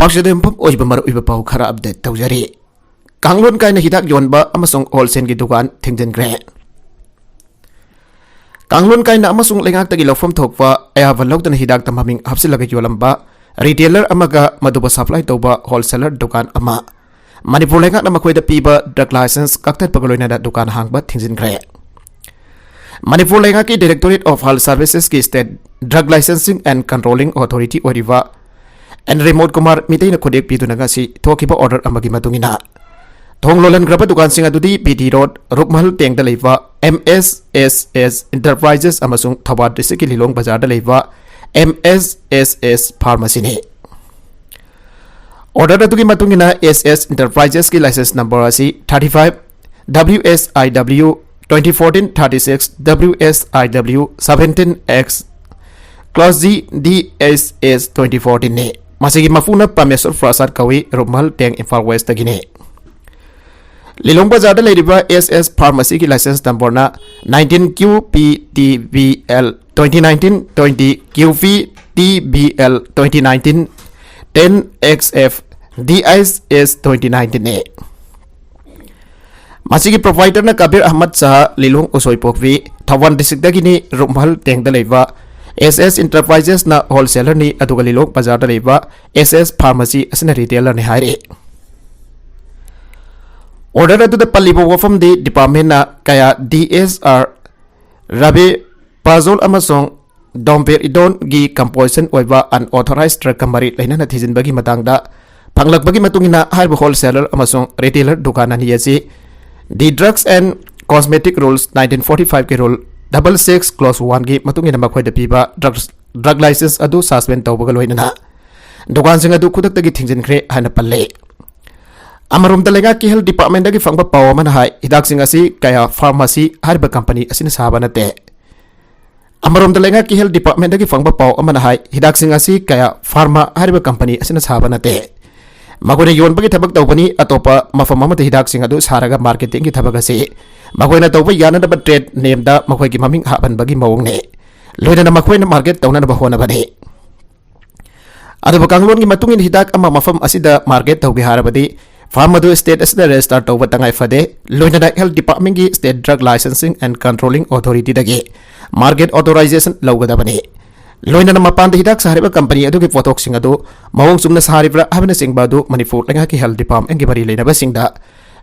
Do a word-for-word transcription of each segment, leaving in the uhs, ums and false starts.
ꯃꯁꯤꯗ ꯌꯨꯝꯐꯝ ꯑꯣꯏꯕ ꯃꯔꯨꯑꯣꯏꯕ ꯄꯥꯎ ꯈꯔ ꯑꯞꯗꯦꯠ ꯇꯧꯖꯔꯤ꯫ ꯀꯥꯡꯂꯣꯟ ꯀꯥꯏꯅ ꯍꯤꯗꯥꯛ ꯌꯣꯟꯕ ꯑꯃꯁꯨꯡ ꯍꯣꯜꯁꯦꯜꯒꯤ ꯗꯨꯀꯥꯟ ꯊꯤꯡꯖꯤꯟꯈ꯭ꯔꯦ꯫ ꯀꯥꯡꯂꯣꯟ ꯀꯥꯏꯅ ꯑꯃꯁꯨꯡ ꯂꯩꯉꯥꯛꯇꯒꯤ ꯂꯧꯐꯝ ꯊꯣꯛꯄ ꯑꯌꯥꯕ ꯂꯧꯗꯅ ꯍꯤꯗꯥꯛꯇ ꯃꯃꯤꯡ ꯍꯥꯞꯆꯤꯜꯂꯒ ꯌꯣꯜꯂꯝꯕ ꯔꯤꯇꯦꯂꯔ ꯑꯃꯒ ꯃꯗꯨꯕꯨ ꯁꯄ꯭ꯂꯥꯏ ꯇꯧꯕ ꯍꯣꯜꯁꯦꯂꯔ ꯗꯨꯀꯥꯟ ꯑꯃ, ꯃꯅꯤꯄꯨꯔ ꯂꯩꯉꯥꯛꯅ ꯃꯈꯣꯏꯗ ꯄꯤꯕ ꯗ꯭ꯔꯒ ꯂꯥꯏꯁꯦꯟꯁ ꯀꯛꯊꯠꯄꯒ ꯂꯣꯏꯅꯅ ꯗꯨꯀꯥꯟ ꯍꯥꯡꯕ ꯊꯤꯡꯖꯤꯟꯈ꯭ꯔꯦ꯫ ꯃꯅꯤꯄꯨꯔ ꯂꯩꯉꯥꯛꯀꯤ Directorate of Health Services ꯀꯤ State Drug Licensing and Controlling Authority ꯑꯣꯏꯔꯤꯕ ꯑꯦꯟ ꯔꯤꯃꯣꯠ ꯀꯨꯃꯥꯔ ꯃꯤꯇꯩꯅ ꯈꯨꯗꯦꯛ ꯄꯤꯗꯨꯅ ꯉꯁꯤ ꯊꯣꯛꯈꯤꯕ ꯑꯣꯔꯗꯔ ꯑꯃꯒꯤ ꯃꯇꯨꯡ ꯏꯟꯅ, ꯊꯣꯡ ꯂꯣꯜꯍꯟꯈ꯭ꯔꯕ ꯗꯨꯀꯥꯟꯁꯤꯡ ꯑꯗꯨꯗꯤ ꯕꯤ ꯗꯤ ꯔꯣꯗ, ꯔꯨꯞꯃꯍꯜ ꯇꯦꯡꯗ ꯂꯩꯕ ꯑꯦꯝ ꯑꯦꯁ ꯑꯦꯁ ꯑꯦꯁ ꯏꯟꯇꯔꯄ꯭ꯔꯥꯏꯖꯦꯁ ꯑꯃꯁꯨꯡ ꯊꯧꯕꯥꯜ ꯗꯤꯁꯇ꯭ꯔꯤꯛꯀꯤ ꯂꯤꯂꯣꯡ ꯕꯖꯥꯔꯗ ꯂꯩꯕ ꯑꯦꯝ ꯑꯦꯁ ꯑꯦꯁ ꯑꯦꯁ ꯐꯥꯔꯃꯥꯁꯤꯅꯤ꯫ ꯑꯣꯔꯗꯔ ꯑꯗꯨꯒꯤ ꯃꯇꯨꯡ ꯏꯟꯅ, ꯑꯦꯁ ꯑꯦꯁ ꯏꯟꯇꯔꯄ꯭ꯔꯥꯏꯖꯦꯁꯀꯤ ꯂꯥꯏꯁꯦꯟꯁ ꯅꯝꯕꯔ ꯑꯁꯤ thirty five W S I W twenty fourteen thirty six W S I W seventeen X clause G D S S twenty fourteen ꯅꯤ꯫ ꯃꯁꯤꯒꯤ ꯃꯄꯨꯅ ꯄꯔꯃꯦꯁꯣꯔ ꯄ꯭ꯔꯁꯥꯗ ꯀꯧꯏ, ꯔꯨꯞꯃꯍꯜ ꯇꯦꯡ, ꯏꯝꯐꯥꯜ ꯋꯦꯁꯇꯒꯤꯅꯤ꯫ ꯂꯤꯂꯣꯡ ꯕꯖꯥꯔꯗ ꯂꯩꯔꯤꯕ ꯑꯦꯁ ꯑꯦꯁ ꯐꯥꯔꯃꯥꯁꯤꯒꯤ ꯂꯥꯏꯁꯦꯟꯁ ꯅꯝꯕꯔꯅ nineteen Q P T B L twenty nineteen twenty Q P T B L twenty nineteen ten X F D I S twenty nineteen ꯅꯤ꯫ ꯃꯁꯤꯒꯤ ꯄ꯭ꯔꯣꯄꯥꯏꯇꯔꯅ ꯀꯕꯤꯔ ꯑꯍꯃꯗ ꯁꯍꯥ, ꯂꯤꯂꯣꯡ ꯎꯁꯣꯏꯄꯣꯛꯄꯤ, ꯊꯧꯕꯥꯜ ꯗꯤꯁꯇ꯭ꯔꯤꯛꯇꯒꯤꯅꯤ, ꯔꯨꯝꯍꯜ ꯇꯦꯡꯗ ꯂꯩꯕ ꯑꯦꯁ ꯑꯦꯁ ꯏꯟꯇꯔꯄ꯭ꯔꯥꯏꯖꯦꯁꯅ ꯍꯣꯜꯁꯦꯂꯔꯅꯤ, ꯑꯗꯨꯒ ꯂꯤꯂꯣꯡ ꯕꯖꯥꯔꯗ ꯂꯩꯕ ꯑꯦꯁ ꯑꯦꯁ ꯐꯥꯔꯃꯥꯁꯤ ꯑꯁꯤꯅ ꯔꯤꯇꯦꯂꯔꯅꯤ ꯍꯥꯏꯔꯤ꯫ ꯑꯣꯔꯗꯔ ꯑꯗꯨꯗ ꯄꯜꯂꯤꯕ ꯋꯥꯐꯝꯗꯤ ꯗꯤꯄꯥꯔꯠꯃꯦꯟꯅ ꯀꯌꯥ ꯗꯤ ꯑꯦꯁ ꯑꯥꯔ ꯔꯥꯕꯦ ꯄꯥꯖꯣꯜ ꯑꯃꯁꯨꯡ ꯗꯣꯝꯕꯦꯔ ꯏꯗꯣꯟꯒꯤ ꯀꯝꯄꯣꯖꯤꯁꯟ ꯑꯣꯏꯕ ꯑꯟꯑꯣꯊꯣꯔꯥꯏꯖ ꯗ꯭ꯔꯒꯀ ꯃꯔꯤ ꯂꯩꯅꯅ ꯊꯤꯖꯤꯟꯕꯒꯤ ꯃꯇꯥꯡꯗ ꯐꯪꯂꯛꯄꯒꯤ ꯃꯇꯨꯡ ꯏꯟꯅ, ꯍꯥꯏꯔꯤꯕ ꯍꯣꯜꯁꯦꯂꯔ ꯑꯃꯁꯨꯡ ꯔꯤꯇꯦꯂꯔ ꯗꯨꯀꯥꯟ ꯑꯅꯤ ꯑꯁꯤ The Drugs and Cosmetic Rules nineteen forty five ꯀꯤ rule double six clause one ꯒꯤ ꯃꯇꯨꯡ ꯏꯟꯅ ꯃꯈꯣꯏꯗ ꯄꯤꯕ ꯗ꯭ꯔꯒ, ꯗ꯭ꯔꯒ ꯂꯥꯏꯁꯦꯟꯁ ꯑꯗꯨ ꯁꯁꯄꯦꯟ ꯇꯧꯕꯒ ꯂꯣꯏꯅꯅ ꯗꯨꯀꯥꯟꯁꯤꯡ ꯑꯗꯨ ꯈꯨꯗꯛꯇꯒꯤ ꯊꯤꯡꯖꯤꯟꯈ꯭ꯔꯦ ꯍꯥꯏꯅ ꯄꯜꯂꯦ꯫ ꯑꯃꯔꯣꯝꯗ, ꯂꯩꯉꯥꯛꯀꯤ ꯍꯦꯜꯊ ꯗꯤꯄꯥꯔꯠꯃꯦꯟꯗꯒꯤ ꯐꯪꯕ ꯄꯥꯎ ꯑꯃꯅ ꯍꯥꯏ, ꯍꯤꯗꯥꯛꯁꯤꯡ ꯑꯁꯤ ꯀꯌꯥ ꯐꯥꯔꯃꯥꯁꯤ ꯍꯥꯏꯔꯤꯕ ꯀꯝꯄꯅꯤ ꯑꯁꯤꯅ ꯁꯥꯕ ꯅꯠꯇꯦ꯫ ꯑꯃꯔꯣꯝꯗ, ꯂꯩꯉꯥꯛꯀꯤ ꯍꯦꯜꯊ ꯗꯤꯄꯥꯔꯠꯃꯦꯟꯗꯒꯤ ꯐꯪꯕ ꯄꯥꯎ ꯑꯃꯅ ꯍꯥꯏ, ꯍꯤꯗꯥꯛꯁꯤꯡ ꯑꯁꯤ ꯀꯌꯥ ꯐꯥꯔꯃꯥ ꯍꯥꯏꯔꯤꯕ ꯀꯝꯄꯅꯤ ꯑꯁꯤꯅ ꯁꯥꯕ ꯅꯠꯇꯦ꯫ ꯃꯈꯣꯏꯅ ꯌꯣꯟꯕꯒꯤ ꯊꯕꯛ ꯇꯧꯕꯅꯤ, ꯑꯇꯣꯞꯄ ꯃꯐꯝ ꯑꯃꯗ ꯍꯤꯗꯥꯛꯁꯤꯡ ꯑꯗꯨ ꯁꯥꯔꯒ ꯃꯥꯔꯀꯦꯇꯤꯡꯒꯤ ꯊꯕꯛ ꯑꯁꯤ ꯃꯈꯣꯏꯅ ꯇꯧꯕ ꯌꯥꯅꯅꯕ ꯇ꯭ꯔꯦꯗ ꯅꯦꯝꯗ ꯃꯈꯣꯏꯒꯤ ꯃꯃꯤꯡ ꯍꯥꯞꯍꯟꯕꯒꯤ ꯃꯑꯣꯡꯅꯤ꯫ ꯂꯣꯏꯅꯅ ꯃꯈꯣꯏꯅ ꯃꯥꯔꯀꯦꯠ ꯇꯧꯅꯅꯕ ꯍꯣꯠꯅꯕꯅꯤ꯫ ꯑꯗꯨꯕꯨ ꯀꯥꯡꯂꯣꯟꯒꯤ ꯃꯇꯨꯡ ꯏꯟꯅ ꯍꯤꯗꯥꯛ ꯑꯃ ꯃꯐꯝ ꯑꯁꯤꯗ market ꯇꯧꯒꯦ ꯍꯥꯏꯔꯕꯗꯤ farm ꯑꯗꯨ state ꯑꯁꯤꯗ register ꯇꯧꯕ ꯇꯉꯥꯏ ꯐꯗꯦ, ꯂꯣꯏꯅꯅ Health Departmentꯀꯤ State Drug Licensing and Controlling Authorityꯗꯒꯤ market authorization ꯂꯧꯒꯗꯕꯅꯤ꯫ ꯂꯣꯏꯅꯅ ꯃꯄꯥꯟꯗ ꯍꯤꯗꯥꯛ ꯁꯥꯔꯤꯕ company ꯑꯗꯨꯒꯤ ꯄꯣꯠꯊꯣꯛꯁꯤꯡ ꯑꯗꯨ ꯃꯑꯣꯡ ꯆꯨꯝꯅ ꯁꯥꯔꯤꯕ꯭ꯔꯥ ꯍꯥꯏꯕꯅꯆꯤꯡꯕ ꯑꯗꯨ ꯃꯅꯤꯄꯨꯔ ꯂꯩꯉꯥꯛꯀꯤ Health Departmentꯀꯤ ꯃꯔꯤ ꯂꯩꯅꯕꯁꯤꯡꯗ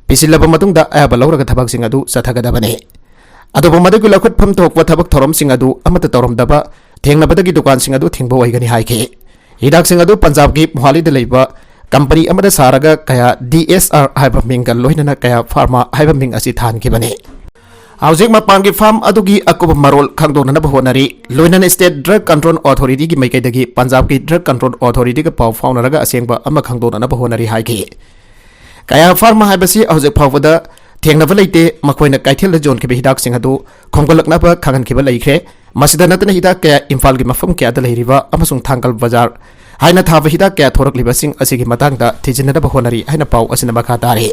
ꯄꯤꯁꯤꯜꯂꯕ ꯃꯇꯨꯡꯗ ꯑꯌꯥꯕ ꯂꯧꯔꯒ ꯊꯕꯛꯁꯤꯡ ꯑꯗꯨ ꯆꯠꯊꯒꯗꯕꯅꯤ꯫ ꯑꯗꯨꯕꯨ ꯃꯗꯨꯒꯤ ꯂꯧꯈꯠꯐꯝ ꯊꯣꯛꯄ ꯊꯕꯛ ꯊꯧꯔꯝꯁꯤꯡ ꯑꯗꯨ ꯑꯃꯠꯇ ꯇꯧꯔꯝꯗꯕ ꯊꯦꯡꯅꯕꯗꯒꯤ ꯗꯨꯀꯥꯟꯁꯤꯡ ꯑꯗꯨ ꯊꯤꯡꯕ ꯑꯣꯏꯒꯅꯤ ꯍꯥꯏꯈꯤ꯫ ꯍꯤꯗꯥꯛꯁꯤꯡ ꯑꯗꯨ ꯄꯟꯖꯥꯕꯀꯤ ꯃꯣꯍꯥꯂꯤꯗ ꯂꯩꯕ company ꯑꯃꯗ ꯁꯥꯔꯒ ꯀꯌꯥ DSR ꯍꯥꯏꯕ ꯃꯤꯡꯒ ꯂꯣꯏꯅꯅ ꯀꯌꯥ Pharma ꯍꯥꯏꯕ ꯃꯤꯡ ꯑꯁꯤ ꯊꯥꯍꯟꯈꯤꯕꯅꯤ꯫ ꯍꯧꯖꯤꯛ ꯃꯄꯥꯟꯒꯤ farm ꯑꯗꯨꯒꯤ ꯑꯀꯨꯞꯄ ꯃꯔꯣꯜ ꯈꯪꯗꯣꯛꯅꯅꯕ ꯍꯣꯠꯅꯔꯤ꯫ ꯂꯣꯏꯅꯅ State Drug Control Authorityꯒꯤ ꯃꯥꯏꯀꯩꯗꯒꯤ ꯄꯟꯖꯥꯕꯀꯤ Drug Control Authorityꯒ ꯄꯥꯎ ꯐꯥꯎꯅꯔꯒ ꯑꯁꯦꯡꯕ ꯑꯃ ꯈꯪꯗꯣꯛꯅꯅꯕ ꯍꯣꯠꯅꯔꯤ ꯍꯥꯏꯈꯤ꯫ ꯀꯌꯥ Pharma ꯍꯥꯏꯕꯁꯤ ꯍꯧꯖꯤꯛ ꯐꯥꯎꯕꯗ ꯊꯦꯡꯅꯕ ꯂꯩꯇꯦ꯫ ꯃꯈꯣꯏꯅ ꯀꯩꯊꯦꯜꯗ ꯌꯣꯟꯈꯤꯕ ꯍꯤꯗꯥꯛꯁꯤꯡ ꯑꯗꯨ ꯈꯣꯝꯒꯠꯂꯛꯅꯕ ꯈꯪꯍꯟꯈꯤꯕ ꯂꯩꯈ꯭ꯔꯦ꯫ ꯃꯁꯤꯗ ꯅꯠꯇꯅ ꯍꯤꯗꯥꯛ ꯀꯌꯥ ꯏꯝꯐꯥꯜꯒꯤ ꯃꯐꯝ ꯀꯌꯥꯗ ꯂꯩꯔꯤꯕ ꯑꯃꯁꯨꯡ ꯊꯥꯡꯒꯜ ꯕꯖꯥꯔ ꯍꯥꯏꯅ ꯊꯥꯕ ꯍꯤꯗꯥꯛ ꯀꯌꯥ ꯊꯣꯔꯛꯂꯤꯕꯁꯤꯡ ꯑꯁꯤꯒꯤ ꯃꯇꯥꯡꯗ ꯊꯤꯖꯤꯟꯅꯅꯕ ꯍꯣꯠꯅꯔꯤ ꯍꯥꯏꯅ ꯄꯥꯎ ꯑꯁꯤꯅ ꯃꯈꯥ ꯇꯥꯔꯤ꯫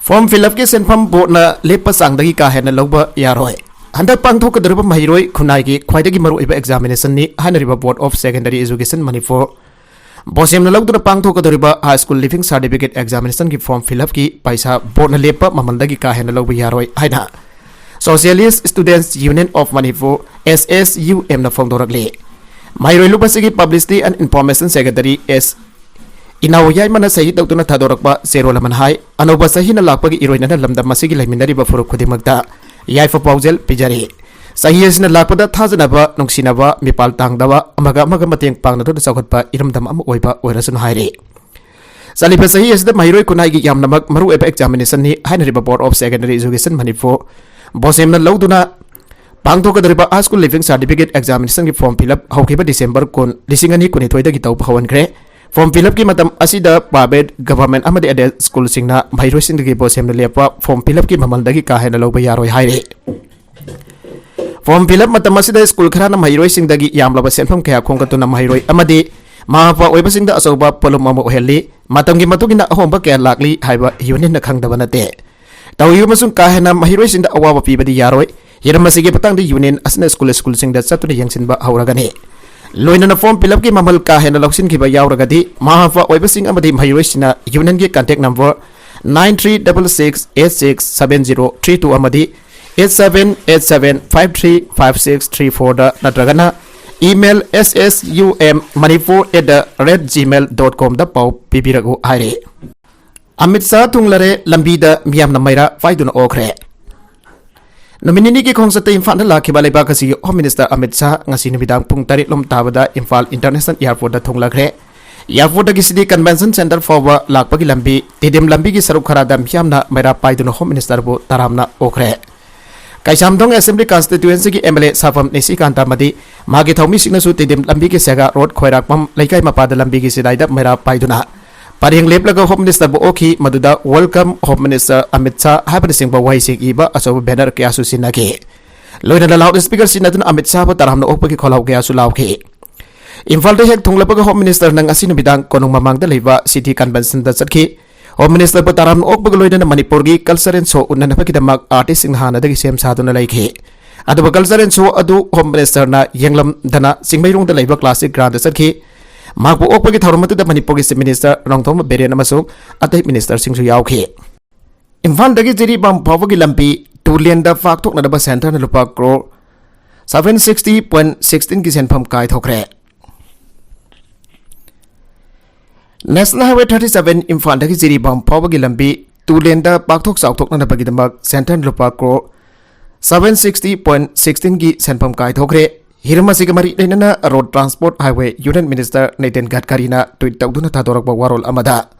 Form fill upꯀꯤ ꯁꯦꯟꯐꯝ boardꯅ ꯂꯦꯞꯄ ꯆꯥꯡꯗꯒꯤ ꯀꯥ ꯍꯦꯟꯅ ꯂꯧꯕ ꯌꯥꯔꯣꯏ꯫ ꯍꯟꯗꯛ ꯄꯥꯡꯊꯣꯛꯀꯗꯧꯔꯤꯕ ꯃꯍꯩꯔꯣꯏ ꯈꯨꯟꯅꯥꯏꯒꯤ ꯈ꯭ꯋꯥꯏꯗꯒꯤ ꯃꯔꯨꯑꯣꯏꯕ examinationꯅꯤ ꯍꯥꯏꯅꯔꯤꯕ Board of Secondary Education Manipur ꯕꯣꯁꯦꯝꯅ ꯂꯧꯗꯨꯅ ꯄꯥꯡꯊꯣꯛꯀꯗꯧꯔꯤꯕ High School Leaving Certificate examinationꯒꯤ form fill upꯀꯤ ꯄꯩꯁꯥ boardꯅ ꯂꯦꯞꯄ ꯃꯃꯜꯗꯒꯤ ꯀꯥ ꯍꯦꯟꯅ ꯂꯧꯕ ꯌꯥꯔꯣꯏ ꯍꯥꯏꯅ Socialist Students Union of Manipur, SSUMꯅ ꯐꯣꯡꯗꯣꯔꯛꯂꯤ꯫ ꯃꯍꯩꯔꯣꯏ ꯂꯨꯞ ꯑꯁꯤꯒꯤ Publicity and Information Secretary S ꯏꯅꯥꯎ ꯌꯥꯏꯃꯅ ꯁꯍꯤ ꯇꯧꯗꯨꯅ ꯊꯥꯗꯣꯔꯛꯄ ꯆꯦꯔꯣꯜ ꯑꯃꯅ ꯍꯥꯏ, ꯑꯅꯧꯕ ꯆꯍꯤꯅ ꯂꯥꯛꯄꯒꯤ ꯏꯔꯣꯏꯅꯅ ꯂꯝꯗꯝ ꯑꯁꯤꯒꯤ ꯂꯩꯃꯤꯟꯅꯔꯤꯕ ꯐꯨꯔꯨꯞ ꯈꯨꯗꯤꯡꯃꯛꯇ ꯌꯥꯏꯐ ꯄꯥꯎꯖꯦꯜ ꯄꯤꯖꯔꯤ꯫ ꯆꯍꯤ ꯑꯁꯤꯅ ꯂꯥꯛꯄꯗ ꯊꯥꯖꯅꯕ, ꯅꯨꯡꯁꯤꯅꯕ, ꯃꯤꯄꯥꯜ ꯇꯥꯡꯗꯕ, ꯑꯃꯒ ꯑꯃꯒ ꯃꯇꯦꯡ ꯄꯥꯡꯅꯗꯨꯅ ꯆꯥꯎꯈꯠꯄ ꯏꯔꯝꯗꯝ ꯑꯃ ꯑꯣꯏꯕ ꯑꯣꯏꯔꯁꯅꯨ ꯍꯥꯏꯔꯤ꯫ ꯆꯠꯂꯤꯕ ꯆꯍꯤ ꯑꯁꯤꯗ ꯃꯍꯩꯔꯣꯏ ꯈꯨꯟꯅꯥꯏꯒꯤ ꯌꯥꯝꯅꯃꯛ ꯃꯔꯨꯑꯣꯏꯕ examinationꯅꯤ ꯍꯥꯏꯅꯔꯤꯕ Board of Secondary Education Manipur ꯕꯣꯁꯦꯝꯅ ꯂꯧꯗꯨꯅ ꯄꯥꯡꯊꯣꯛꯀꯗꯧꯔꯤꯕ High School Leaving Certificate examinationꯒꯤ form fill up ꯍꯧꯈꯤꯕ December ꯀꯨꯟ, ꯂꯤꯁꯤꯡ ꯑꯅꯤ ꯀꯨꯟꯅꯤꯊꯣꯏꯗꯒꯤ ꯇꯧꯕ ꯍꯧꯍꯟꯈ꯭ꯔꯦ꯫ Form fill upꯀꯤ ꯃꯇꯝ ꯑꯁꯤꯗ private, government ꯑꯃꯗꯤ aided schoolꯁꯤꯡꯅ ꯃꯍꯩꯔꯣꯏꯁꯤꯡꯗꯒꯤ ꯕꯣꯁꯦꯝꯅ ꯂꯦꯞꯄ form fill upꯀꯤ ꯃꯃꯜꯗꯒꯤ ꯀꯥ ꯍꯦꯟꯅ ꯂꯧꯕ ꯌꯥꯔꯣꯏ ꯍꯥꯏꯔꯤ꯫ Form fill up ꯃꯇꯝ ꯑꯁꯤꯗ school ꯈꯔꯅ ꯃꯍꯩꯔꯣꯏꯁꯤꯡꯗꯒꯤ ꯌꯥꯝꯂꯕ ꯁꯦꯟꯐꯝ ꯀꯌꯥ ꯈꯣꯝꯒꯠꯇꯨꯅ ꯃꯍꯩꯔꯣꯏ ꯑꯃꯗꯤ ꯃꯃꯥ ꯃꯄꯥ ꯑꯣꯏꯕꯁꯤꯡꯗ ꯑꯆꯧꯕ ꯄꯣꯠꯂꯨꯝ ꯑꯃ ꯑꯣꯏꯍꯜꯂꯤ꯫ ꯃꯇꯝꯒꯤ ꯃꯇꯨꯡ ꯏꯟꯅ ꯑꯍꯣꯡꯕ ꯀꯌꯥ ꯂꯥꯛꯂꯤ ꯍꯥꯏꯕ unionꯅ ꯈꯪꯗꯕ ꯅꯠꯇꯦ꯫ ꯇꯧꯔꯤꯕ ꯑꯃꯁꯨꯡ ꯀꯥ ꯍꯦꯟꯅ ꯃꯍꯩꯔꯣꯏꯁꯤꯡꯗ ꯑꯋꯥꯕ ꯄꯤꯕꯗꯤ ꯌꯥꯔꯣꯏ꯫ ꯍꯤꯔꯝ ꯑꯁꯤꯒꯤ ꯃꯇꯥꯡꯗ union ꯑꯁꯤꯅ school schoolꯁꯤꯡꯗ ꯆꯠꯇꯨꯅ ꯌꯦꯡꯁꯤꯟꯕ ꯍꯧꯔꯒꯅꯤ꯫ ꯂꯣꯏꯅꯅ form fill upꯀꯤ ꯃꯃꯜ ꯀꯥ ꯍꯦꯟꯅ ꯂꯧꯁꯤꯟꯈꯤꯕ ꯌꯥꯎꯔꯒꯗꯤ ꯃꯍꯥꯛꯄ ꯑꯣꯏꯕꯁꯤꯡ ꯑꯃꯗꯤ ꯃꯍꯩꯔꯣꯏꯁꯤꯡꯅ unionꯒꯤ contact number nine three double six eight six seven zero three two ꯑꯃꯗꯤ eight seven eight seven five three five six three fourꯗ ꯅꯠꯇ꯭ꯔꯒꯅ email ssummanipur at the rate gmail dot comꯗ ꯄꯥꯎ ꯄꯤꯕꯤꯔꯛꯎ ꯍꯥꯏꯔꯤ꯫ ꯑꯃꯤꯠ ꯁꯥꯍ ꯊꯨꯡꯂꯔꯦ, ꯂꯝꯕꯤꯗ ꯃꯤꯌꯥꯝꯅ ꯃꯩꯔꯥ ꯄꯥꯏꯗꯨꯅ ꯑꯣꯛꯈ꯭ꯔꯦ꯫ ꯅꯨꯃꯤꯠ ꯅꯤꯅꯤꯒꯤ ꯈꯣꯡꯆꯠꯇ ꯏꯝꯐꯥꯜꯗ ꯂꯥꯛꯈꯤꯕ ꯂꯩꯕꯥꯛ ꯑꯁꯤꯒꯤ Home Minister ꯑꯃꯤꯠ ꯁꯥꯍ ꯉꯁꯤ ꯅꯨꯃꯤꯗꯥꯡ ꯄꯨꯡ ꯇꯔꯦꯠ ꯂꯣꯝ ꯇꯥꯕꯗ Imphal International Airportꯇ ꯊꯨꯡꯂꯈ꯭ꯔꯦ꯫ Airportꯇꯒꯤ City Convention Centre ꯐꯥꯎꯕ ꯂꯥꯛꯄꯒꯤ ꯂꯝꯕꯤ ꯇꯤꯗꯤꯝ ꯂꯝꯕꯤꯒꯤ ꯁꯔꯨꯛ ꯈꯔꯗ ꯃꯤꯌꯥꯝꯅ ꯃꯩꯔꯥ ꯄꯥꯏꯗꯨꯅ Home Ministerꯕꯨ ꯇꯔꯥꯝꯅ ꯑꯣꯛꯈ꯭ꯔꯦ꯫ ꯀꯩꯁꯥꯝꯊꯣꯡ Assembly Constituencyꯒꯤ MLA ꯁꯥꯐꯝ ꯅꯤꯁꯤꯀꯥꯟꯇ ꯑꯃꯗꯤ ꯃꯥꯒꯤ ꯊꯧꯃꯤꯁꯤꯡꯅꯁꯨ ꯇꯤꯗꯤꯝ ꯂꯝꯕꯤꯒꯤ ꯁꯦꯒꯥ ꯔꯣꯗ ꯈꯣꯏꯔꯥꯛꯄꯝ ꯂꯩꯀꯥꯏ ꯃꯄꯥꯗ ꯂꯝꯕꯤꯒꯤ ꯆꯤꯗꯥꯏꯗ ꯃꯩꯔꯥ ꯄꯥꯏꯗꯨꯅ ꯄꯔꯦꯡ ꯂꯦꯞꯂꯒ Home Ministerꯕꯨ ꯑꯣꯛꯈꯤ, ꯃꯗꯨꯗ "Welcome Home Minister Amit Shah" ꯍꯥꯏꯕꯅꯆꯤꯡꯕ ꯋꯥꯍꯩꯁꯤꯡ ꯏꯕ ꯑꯆꯧꯕ banner ꯀꯌꯥꯁꯨ ꯁꯤꯖꯤꯟꯅꯈꯤ꯫ ꯂꯣꯏꯅꯅ loud speaker ꯁꯤꯖꯤꯟꯅꯗꯨꯅ ꯑꯃꯤꯠ ꯁꯥꯍꯕꯨ ꯇꯔꯥꯝꯅ ꯑꯣꯛꯄꯒꯤ ꯈꯣꯜꯂꯥꯎ ꯀꯌꯥꯁꯨ ꯂꯥꯎꯈꯤ꯫ ꯏꯝꯐꯥꯜꯗ ꯍꯦꯛ ꯊꯨꯡꯂꯕꯒ Home Ministerꯅ ꯉꯁꯤ ꯅꯨꯃꯤꯗꯥꯡ ꯀꯣꯅꯨꯡ ꯃꯃꯥꯡꯗ ꯂꯩꯕ City Conventionꯗ ꯆꯠꯈꯤ꯫ Home Ministerꯕꯨ ꯇꯔꯥꯝꯅ ꯑꯣꯛꯄꯒ ꯂꯣꯏꯅꯅ ꯃꯅꯤꯄꯨꯔꯒꯤ culture and show ꯎꯠꯅꯅꯕꯒꯤꯗꯃꯛ artistꯁꯤꯡꯅ ꯍꯥꯟꯅꯗꯒꯤ ꯁꯦꯝ ꯁꯥꯗꯨꯅ ꯂꯩꯈꯤ꯫ ꯑꯗꯨꯕꯨ culture and show ꯑꯗꯨ Home Ministerꯅ ꯌꯦꯡꯂꯝꯗꯅ ꯆꯤꯡꯃꯩꯔꯣꯡꯗ ꯂꯩꯕ Classic Groundꯗ ꯆꯠꯈꯤ꯫ ꯃꯍꯥꯛꯄꯨ ꯑꯣꯛꯄꯒꯤ ꯊꯧꯔꯝ ꯑꯗꯨꯗ ꯃꯅꯤꯄꯨꯔꯒꯤ Chief Minister ꯅꯣꯡꯊꯣꯝꯕꯝ ꯕꯤꯔꯦꯟ ꯑꯃꯁꯨꯡ ꯑꯇꯩ ministerꯁꯤꯡꯁꯨ ꯌꯥꯎꯈꯤ꯫ ꯏꯝꯐꯥꯜꯗꯒꯤ ꯖꯤꯔꯤꯕꯥꯝ ꯐꯥꯎꯕꯒꯤ ꯂꯝꯕꯤ two laneꯗ ꯄꯥꯛꯊꯣꯛꯅꯅꯕ centreꯅ ꯂꯨꯄꯥ crore seven sixty point sixteenꯒꯤ ꯁꯦꯟꯐꯝ ꯀꯥꯏꯊꯣꯛꯈ꯭ꯔꯦ꯫ National Highway thirty seven ꯏꯝꯐꯥꯜꯗꯒꯤ ꯖꯤꯔꯤꯕꯥꯝ ꯐꯥꯎꯕꯒꯤ ꯂꯝꯕꯤ two laneꯗ ꯄꯥꯛꯊꯣꯛ ꯆꯥꯎꯊꯣꯛꯅꯅꯕꯒꯤꯗꯃꯛ centreꯅ ꯂꯨꯄꯥ crore seven sixty point sixteenꯒꯤ ꯁꯦꯟꯐꯝ ꯀꯥꯏꯊꯣꯛꯈ꯭ꯔꯦ꯫ ꯍꯤꯔꯝ ꯑꯁꯤꯒ ꯃꯔꯤ ꯂꯩꯅꯅ Road Transport Highway Union Minister Nitin ꯒꯗꯀꯥꯔꯤꯅ tweet ꯇꯧꯗꯨꯅ ꯊꯥꯗꯣꯔꯛꯄ ꯋꯥꯔꯣꯜ ꯑꯃꯗ,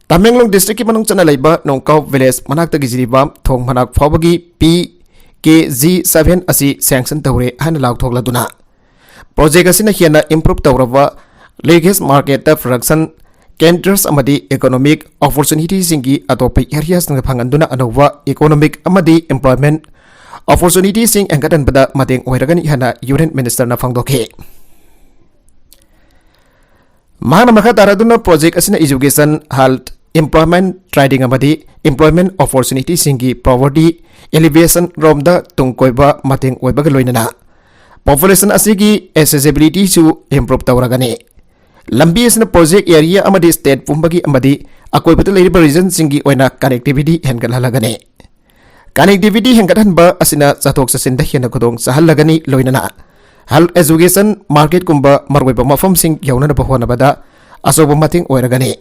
ꯇꯃꯦꯡꯂꯣꯡ districtꯀꯤ ꯃꯅꯨꯡ ꯆꯟꯅ ꯂꯩꯕ ꯅꯣꯡꯀꯥꯎ village ꯃꯅꯥꯛꯇꯒꯤ ꯖꯤꯔꯤꯕꯥꯝ ꯊꯣꯡ ꯃꯅꯥꯛ ꯐꯥꯎꯕꯒꯤ P K G seven ꯑꯁꯤ sanction ꯇꯧꯔꯦ ꯍꯥꯏꯅ ꯂꯥꯎꯊꯣꯛꯂꯗꯨꯅ, project ꯑꯁꯤꯅ ꯍꯦꯟꯅ improve ꯇꯧꯔꯕ leakage marketꯇ production centres ꯑꯃꯗꯤ economic opportunityꯁꯤꯡꯒꯤ ꯑꯇꯣꯞꯄ areaꯁꯤꯡꯗ ꯐꯪꯍꯟꯗꯨꯅ ꯑꯅꯧꯕ economic ꯑꯃꯗꯤ employment opportunityꯁꯤꯡ ꯍꯦꯟꯒꯠꯍꯟꯕꯗ ꯃꯇꯦꯡ ꯑꯣꯏꯔꯒꯅꯤ ꯍꯥꯏꯅ Union Ministerꯅ ꯐꯣꯡꯗꯣꯛꯈꯤ꯫ ꯃꯍꯥꯛꯅ ꯃꯈꯥ ꯇꯥꯔꯗꯨꯅ project ꯑꯁꯤꯅ education, health, employment training ꯑꯃꯗꯤ employment opportunityꯁꯤꯡꯒꯤ poverty alleviation ꯔꯣꯝꯗ ꯇꯨꯡ ꯀꯣꯏꯕ ꯃꯇꯦꯡ ꯑꯣꯏꯕꯒ ꯂꯣꯏꯅꯅ Population ꯑꯁꯤꯒꯤ accessibility ꯁꯨ improve ꯇꯧꯔꯒꯅꯤ꯫ ꯂꯝꯕꯤ ꯑꯁꯤꯅ project area ꯑꯃꯗꯤ state ꯄꯨꯝꯕꯒꯤ ꯑꯃꯗꯤ ꯑꯀꯣꯏꯕꯗ ꯂꯩꯔꯤꯕ region ꯁꯤꯡꯒꯤ ꯑꯣꯏꯅ connectivity ꯍꯦꯟꯒꯠꯍꯜꯂꯒꯅꯤ꯫ Connectivity ꯍꯦꯟꯒꯠꯍꯟꯕ ꯑꯁꯤꯅ ꯆꯠꯊꯣꯛ ꯆꯠꯁꯤꯟꯗ ꯍꯦꯟꯅ ꯈꯨꯗꯣꯡ ꯆꯥꯍꯜꯂꯒꯅꯤ, ꯂꯣꯏꯅꯅ health, education, market ꯀꯨꯝꯕ ꯃꯔꯨꯑꯣꯏꯕ ꯃꯐꯝꯁꯤꯡ ꯌꯧꯅꯅꯕ ꯍꯣꯠꯅꯕꯗ ꯑꯆꯧꯕ ꯃꯇꯦꯡ ꯑꯣꯏꯔꯒꯅꯤ꯫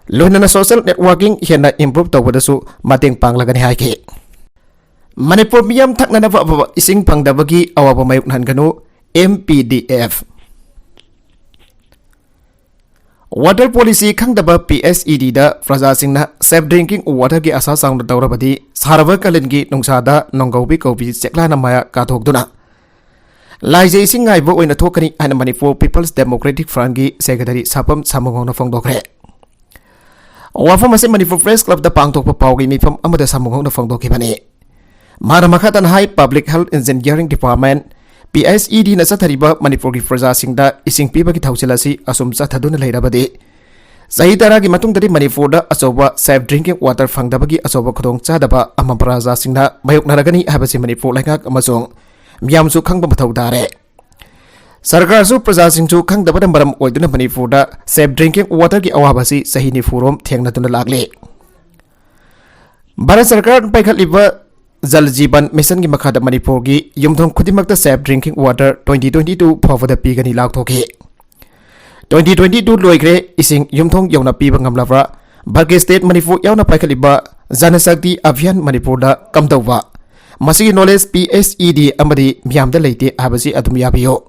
ꯂꯣꯏꯅꯅ social networking ꯍꯦꯟꯅ improve ꯇꯧꯕꯗꯁꯨ ꯃꯇꯦꯡ ꯄꯥꯡꯂꯒꯅꯤ ꯍꯥꯏꯈꯤ꯫ ꯃꯅꯤꯄꯨꯔ ꯃꯤꯌꯥꯝ ꯊꯛꯅꯅꯕ ꯑꯐꯕ ꯏꯁꯤꯡ ꯐꯪꯗꯕꯒꯤ ꯑꯋꯥꯕ ꯃꯥꯌꯣꯛꯅꯍꯟꯒꯅꯨ, M P D F꯫ Water policy ꯈꯪꯗꯕ P S E D ꯗ ꯄ꯭ꯔꯖꯥꯁꯤꯡꯅ safe drinking water ꯒꯤ ꯑꯁꯥ ꯆꯥꯎꯅ ꯇꯧꯔꯕꯗꯤ ꯁꯥꯔꯕ ꯀꯥꯂꯦꯟꯒꯤ ꯅꯨꯡꯁꯥꯗ ꯅꯣꯡꯒꯧꯕꯤ ꯀꯧꯕꯤ ꯆꯦꯛꯂꯥꯅ ꯃꯌꯥ ꯀꯥꯊꯣꯛꯇꯨꯅ ꯂꯥꯏꯖ ꯏꯁꯤꯡ ꯉꯥꯏꯕ ꯑꯣꯏꯅ ꯊꯣꯛꯀꯅꯤ ꯍꯥꯏꯅ Manipur People's Democratic Front ꯀꯤ secretary ꯁꯥꯄꯝ ꯁꯥꯃꯨꯉꯧꯅ ꯐꯣꯡꯗꯣꯛꯈ꯭ꯔꯦ꯫ ꯋꯥꯐꯝ ꯑꯁꯤ Manipur Press Club ꯇ ꯄꯥꯡꯊꯣꯛꯄ ꯄꯥꯎꯒꯤ ꯃꯤꯐꯝ ꯑꯃꯗ ꯁꯥꯃꯨꯉꯧꯅ ꯐꯣꯡꯗꯣꯛꯈꯤꯕꯅꯤ꯫ ꯃꯥꯅ ꯃꯈꯥ ꯇꯥꯅ ꯍꯥꯏ, Public Health Engineering Department, P S E D ꯅ ꯆꯠꯊꯔꯤꯕ ꯃꯅꯤꯄꯨꯔꯒꯤ ꯄ꯭ꯔꯖꯥꯁꯤꯡꯗ ꯏꯁꯤꯡ ꯄꯤꯕꯒꯤ ꯊꯧꯁꯤꯜ ꯑꯁꯤ ꯑꯁꯨꯝ ꯆꯠꯊꯗꯨꯅ ꯂꯩꯔꯕꯗꯤ ꯆꯍꯤ ꯇꯔꯥꯒꯤ ꯃꯇꯨꯡꯗꯗꯤ ꯃꯅꯤꯄꯨꯔꯗ ꯑꯆꯧꯕ safe drinking water ꯐꯪꯗꯕꯒꯤ ꯑꯆꯧꯕ ꯈꯨꯗꯣꯡꯆꯥꯗꯕ ꯑꯃ ꯄ꯭ꯔꯖꯥꯁꯤꯡꯅ ꯃꯥꯌꯣꯛꯅꯔꯒꯅꯤ ꯍꯥꯏꯕꯁꯤ ꯃꯅꯤꯄꯨꯔ ꯂꯩꯉꯥꯛ ꯑꯃꯁꯨꯡ ꯃꯤꯌꯥꯝꯁꯨ ꯈꯪꯕ ꯃꯊꯧ ꯇꯥꯔꯦ꯫ ꯁꯔꯀꯥꯔꯁꯨ ꯄ꯭ꯔꯖꯥꯁꯤꯡꯁꯨ ꯈꯪꯗꯕꯅ ꯃꯔꯝ ꯑꯣꯏꯗꯨꯅ ꯃꯅꯤꯄꯨꯔꯗ safe drinking water ꯒꯤ ꯑꯋꯥꯕ ꯑꯁꯤ ꯆꯍꯤ ꯅꯤꯐꯨ ꯔꯣꯝ ꯊꯦꯡꯅꯗꯨꯅ ꯂꯥꯛꯂꯤ꯫ ꯚꯥꯔꯠ ꯁꯔꯀꯥꯔꯅ ꯄꯥꯏꯈꯠꯂꯤꯕ ꯖꯜ ꯖꯤꯕꯟ ꯃꯤꯁꯟꯒꯤ ꯃꯈꯥꯗ ꯃꯅꯤꯄꯨꯔꯒꯤ ꯌꯨꯝꯊꯣꯡ ꯈꯨꯗꯤꯡꯃꯛꯇ safe drinking water twenty twenty two ꯐꯥꯎꯕꯗ ꯄꯤꯒꯅꯤ ꯂꯥꯎꯊꯣꯛꯈꯤ꯫ Twenty twenty two ꯂꯣꯏꯈ꯭ꯔꯦ, ꯏꯁꯤꯡ ꯌꯨꯝꯊꯣꯡ ꯌꯧꯅ ꯄꯤꯕ ꯉꯝꯂꯕ꯭ꯔꯥ? ꯚꯥꯔꯠꯀꯤ state ꯃꯅꯤꯄꯨꯔ ꯌꯥꯎꯅ ꯄꯥꯏꯈꯠꯂꯤꯕ ꯖꯅ ꯁꯛꯇꯤ ꯑꯚꯤꯌꯥꯟ ꯃꯅꯤꯄꯨꯔꯗ ꯀꯝꯗꯧꯕ? ꯃꯁꯤꯒꯤ knowledge P S E D ꯑꯃꯗꯤ ꯃꯤꯌꯥꯝꯗ ꯂꯩꯇꯦ ꯍꯥꯏꯕꯁꯤ ꯑꯗꯨꯝ ꯌꯥꯕꯤꯌꯨ꯫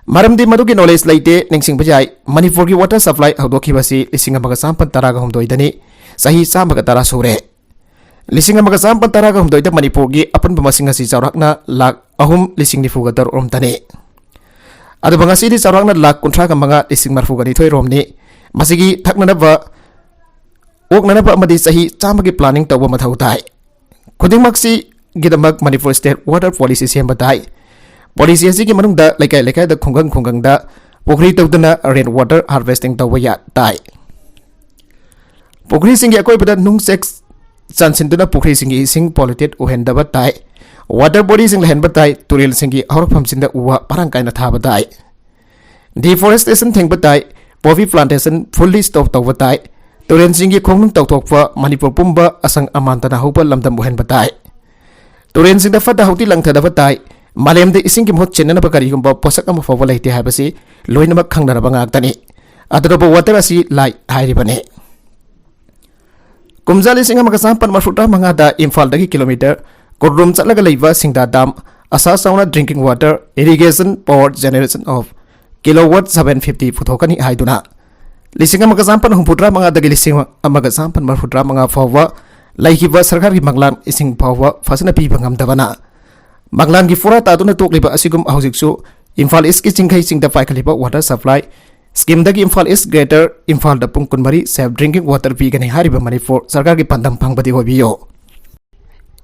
ꯃꯔꯝꯗꯤ ꯃꯗꯨꯒꯤ knowledge ꯂꯩꯇꯦ꯫ ꯅꯤꯡꯁꯤꯡꯕ ꯌꯥꯏ, ꯃꯅꯤꯄꯨꯔꯒꯤ water supply ꯍꯧꯗꯣꯛꯈꯤꯕꯁꯤ ꯂꯤꯁꯤꯡ ꯑꯃꯒ ꯆꯥꯃꯥꯄꯟ ꯇꯔꯥꯒ ꯍꯨꯝꯗꯣꯏꯗꯅꯤ, ꯆꯍꯤ ꯆꯥꯝꯃꯒ ꯇꯔꯥ ꯁꯨꯔꯦ꯫ ꯂꯤꯁꯤꯡ ꯑꯃꯒ ꯆꯥꯃꯥꯄꯟ ꯇꯔꯥꯒ ꯍꯨꯝꯗꯣꯏꯗ ꯃꯅꯤꯄꯨꯔꯒꯤ ꯑꯄꯨꯟꯕ ꯃꯁꯤꯡ ꯑꯁꯤ ꯆꯥꯎꯔꯥꯛꯅ ꯂꯥꯈ ꯑꯍꯨꯝ ꯂꯤꯁꯤꯡ ꯅꯤꯐꯨꯒ ꯇꯔꯨꯛ ꯔꯣꯝꯇꯅꯤ꯫ ꯑꯗꯨꯕꯨ ꯉꯁꯤꯗꯤ ꯆꯥꯎꯔꯥꯛꯅ ꯂꯥꯈ ꯀꯨꯟꯊ꯭ꯔꯥꯒ ꯃꯉꯥ ꯂꯤꯁꯤꯡ ꯃꯔꯐꯨꯒ ꯅꯤꯊꯣꯏ ꯔꯣꯝꯅꯤ꯫ ꯃꯁꯤꯒꯤ ꯊꯛꯅꯅꯕ, ꯑꯣꯛꯅꯅꯕ ꯑꯃꯗꯤ ꯆꯍꯤ ꯆꯥꯝꯃꯒꯤ planning ꯇꯧꯕ ꯃꯊꯧ ꯇꯥꯏ꯫ ꯈꯨꯗꯤꯡꯃꯛꯁꯤꯒꯤꯗꯃꯛ ꯃꯅꯤꯄꯨꯔ state water policy ꯁꯦꯝꯕ ꯇꯥꯏ꯫ Policy ꯑꯁꯤꯒꯤ ꯃꯅꯨꯡꯗ ꯂꯩꯀꯥꯏ ꯂꯩꯀꯥꯏꯗ, ꯈꯨꯡꯒꯪ ꯈꯨꯡꯒꯪꯗ ꯄꯨꯈ꯭ꯔꯤ ꯇꯧꯗꯨꯅ rain water harvesting ꯇꯧꯕ ꯌꯥ-, ꯇꯥꯏ꯫ ꯄꯨꯈ꯭ꯔꯤꯁꯤꯡꯒꯤ ꯑꯀꯣꯏꯕꯗ ꯅꯨꯡ ꯆꯦꯛ ꯆꯟꯁꯤꯟꯗꯨꯅ ꯄꯨꯈ꯭ꯔꯤꯁꯤꯡꯒꯤ ꯏꯁꯤꯡ polluted ꯑꯣꯏꯍꯟꯗꯕ ꯇꯥꯏ꯫ Water bodyꯁꯤꯡ ꯂꯩꯍꯟꯕ ꯇꯥꯏ꯫ ꯇꯨꯔꯦꯜꯁꯤꯡꯒꯤ ꯍꯧꯔꯛꯐꯝꯁꯤꯡꯗ ꯎ ꯋꯥ ꯃꯔꯥꯡ ꯀꯥꯏꯅ ꯊꯥꯕ ꯇꯥꯏ꯫ Deforestation ꯊꯤꯡꯕ ꯇꯥꯏ꯫ Poppy plantation fully stop ꯇꯧꯕ ꯇꯥꯏ꯫ ꯇꯨꯔꯦꯜꯁꯤꯡꯒꯤ ꯈꯣꯡꯅꯨꯡ ꯇꯧꯊꯣꯛꯄ, ꯃꯅꯤꯄꯨꯔ ꯄꯨꯝꯕ ꯑꯁꯪ ꯑꯃꯥꯟ ꯇꯅꯥ ꯍꯧꯕ ꯂꯝꯗꯝ ꯑꯣꯏꯍꯟꯕ ꯇꯥꯏ꯫ ꯇꯨꯔꯦꯜꯁꯤꯡꯗ ꯐꯠꯇ ꯍꯥꯎꯗꯤ ꯂꯪꯊꯗꯕ ꯇꯥꯏ꯫ ꯃꯥꯂꯦꯝꯗ ꯏꯁꯤꯡꯒꯤ ꯃꯍꯨꯠ ꯁꯤꯟꯅꯅꯕ ꯀꯔꯤꯒꯨꯝꯕ ꯄꯣꯠꯁꯛ ꯑꯃ ꯐꯥꯎꯕ ꯂꯩꯇꯦ ꯍꯥꯏꯕꯁꯤ ꯂꯣꯏꯅꯃꯛ ꯈꯪꯅꯔꯕ ꯉꯥꯛꯇꯅꯤ꯫ ꯑꯗꯨꯅꯕꯨ water ꯑꯁꯤ life ꯍꯥꯏꯔꯤꯕꯅꯤ꯫ ꯀꯨꯝꯖꯥ ꯂꯤꯁꯤꯡ ꯑꯃꯒ ꯆꯥꯃꯥꯄꯟ ꯃꯔꯐꯨꯇꯔꯥ ꯃꯉꯥꯗ ꯏꯝꯐꯥꯜꯗꯒꯤ ꯀꯤꯂꯣꯃꯤꯇꯔ ꯀꯨꯟꯔꯣꯝ ꯆꯠꯂꯒ ꯂꯩꯕ ꯁꯤꯡꯗꯥ dam ꯑꯁꯥ ꯆꯥꯎꯅ drinking water irrigation power generation of kilowatt seven fifty ꯄꯨꯊꯣꯛꯀꯅꯤ ꯍꯥꯏꯗꯨꯅ ꯂꯤꯁꯤꯡ ꯑꯃꯒ ꯆꯥꯃꯥꯄꯟ ꯍꯨꯝꯐꯨꯇꯔꯥ ꯃꯉꯥꯗꯒꯤ ꯂꯤꯁꯤꯡ ꯑꯃꯒ ꯆꯥꯃꯥꯄꯟ ꯃꯔꯐꯨꯇꯔꯥ ꯃꯉꯥ ꯐꯥꯎꯕ ꯂꯩꯈꯤꯕ ꯁꯔꯀꯥꯔꯒꯤ ꯃꯪꯂꯥꯟ ꯏꯁꯤꯡ ꯐꯥꯎꯕ ꯐꯖꯅ ꯄꯤꯕ ꯉꯝꯗꯕꯅ ꯃꯪꯂꯥꯟꯒꯤ ꯐꯣꯔꯥ ꯇꯥꯗꯨꯅ ꯇꯣꯛꯂꯤꯕ ꯑꯁꯤꯒꯨꯝ ꯍꯧꯖꯤꯛꯁꯨ ꯏꯝꯐꯥꯜ ꯏꯁꯀꯤ ꯆꯤꯡꯈꯩꯁꯤꯡꯗ ꯄꯥꯏꯈꯠꯂꯤꯕ water supply schemeꯗꯒꯤ ꯏꯝꯐꯥꯜ ꯏꯁ greater ꯏꯝꯐꯥꯜꯗ ꯄꯨꯡ ꯀꯨꯟꯃꯔꯤ safe drinking water ꯄꯤꯒꯅꯤ ꯍꯥꯏꯔꯤꯕ ꯃꯅꯤꯄꯨꯔ ꯁꯔꯀꯥꯔꯒꯤ ꯄꯥꯟꯗꯝ ꯐꯪꯕꯗꯤ ꯑꯣꯏꯕꯤꯌꯨ꯫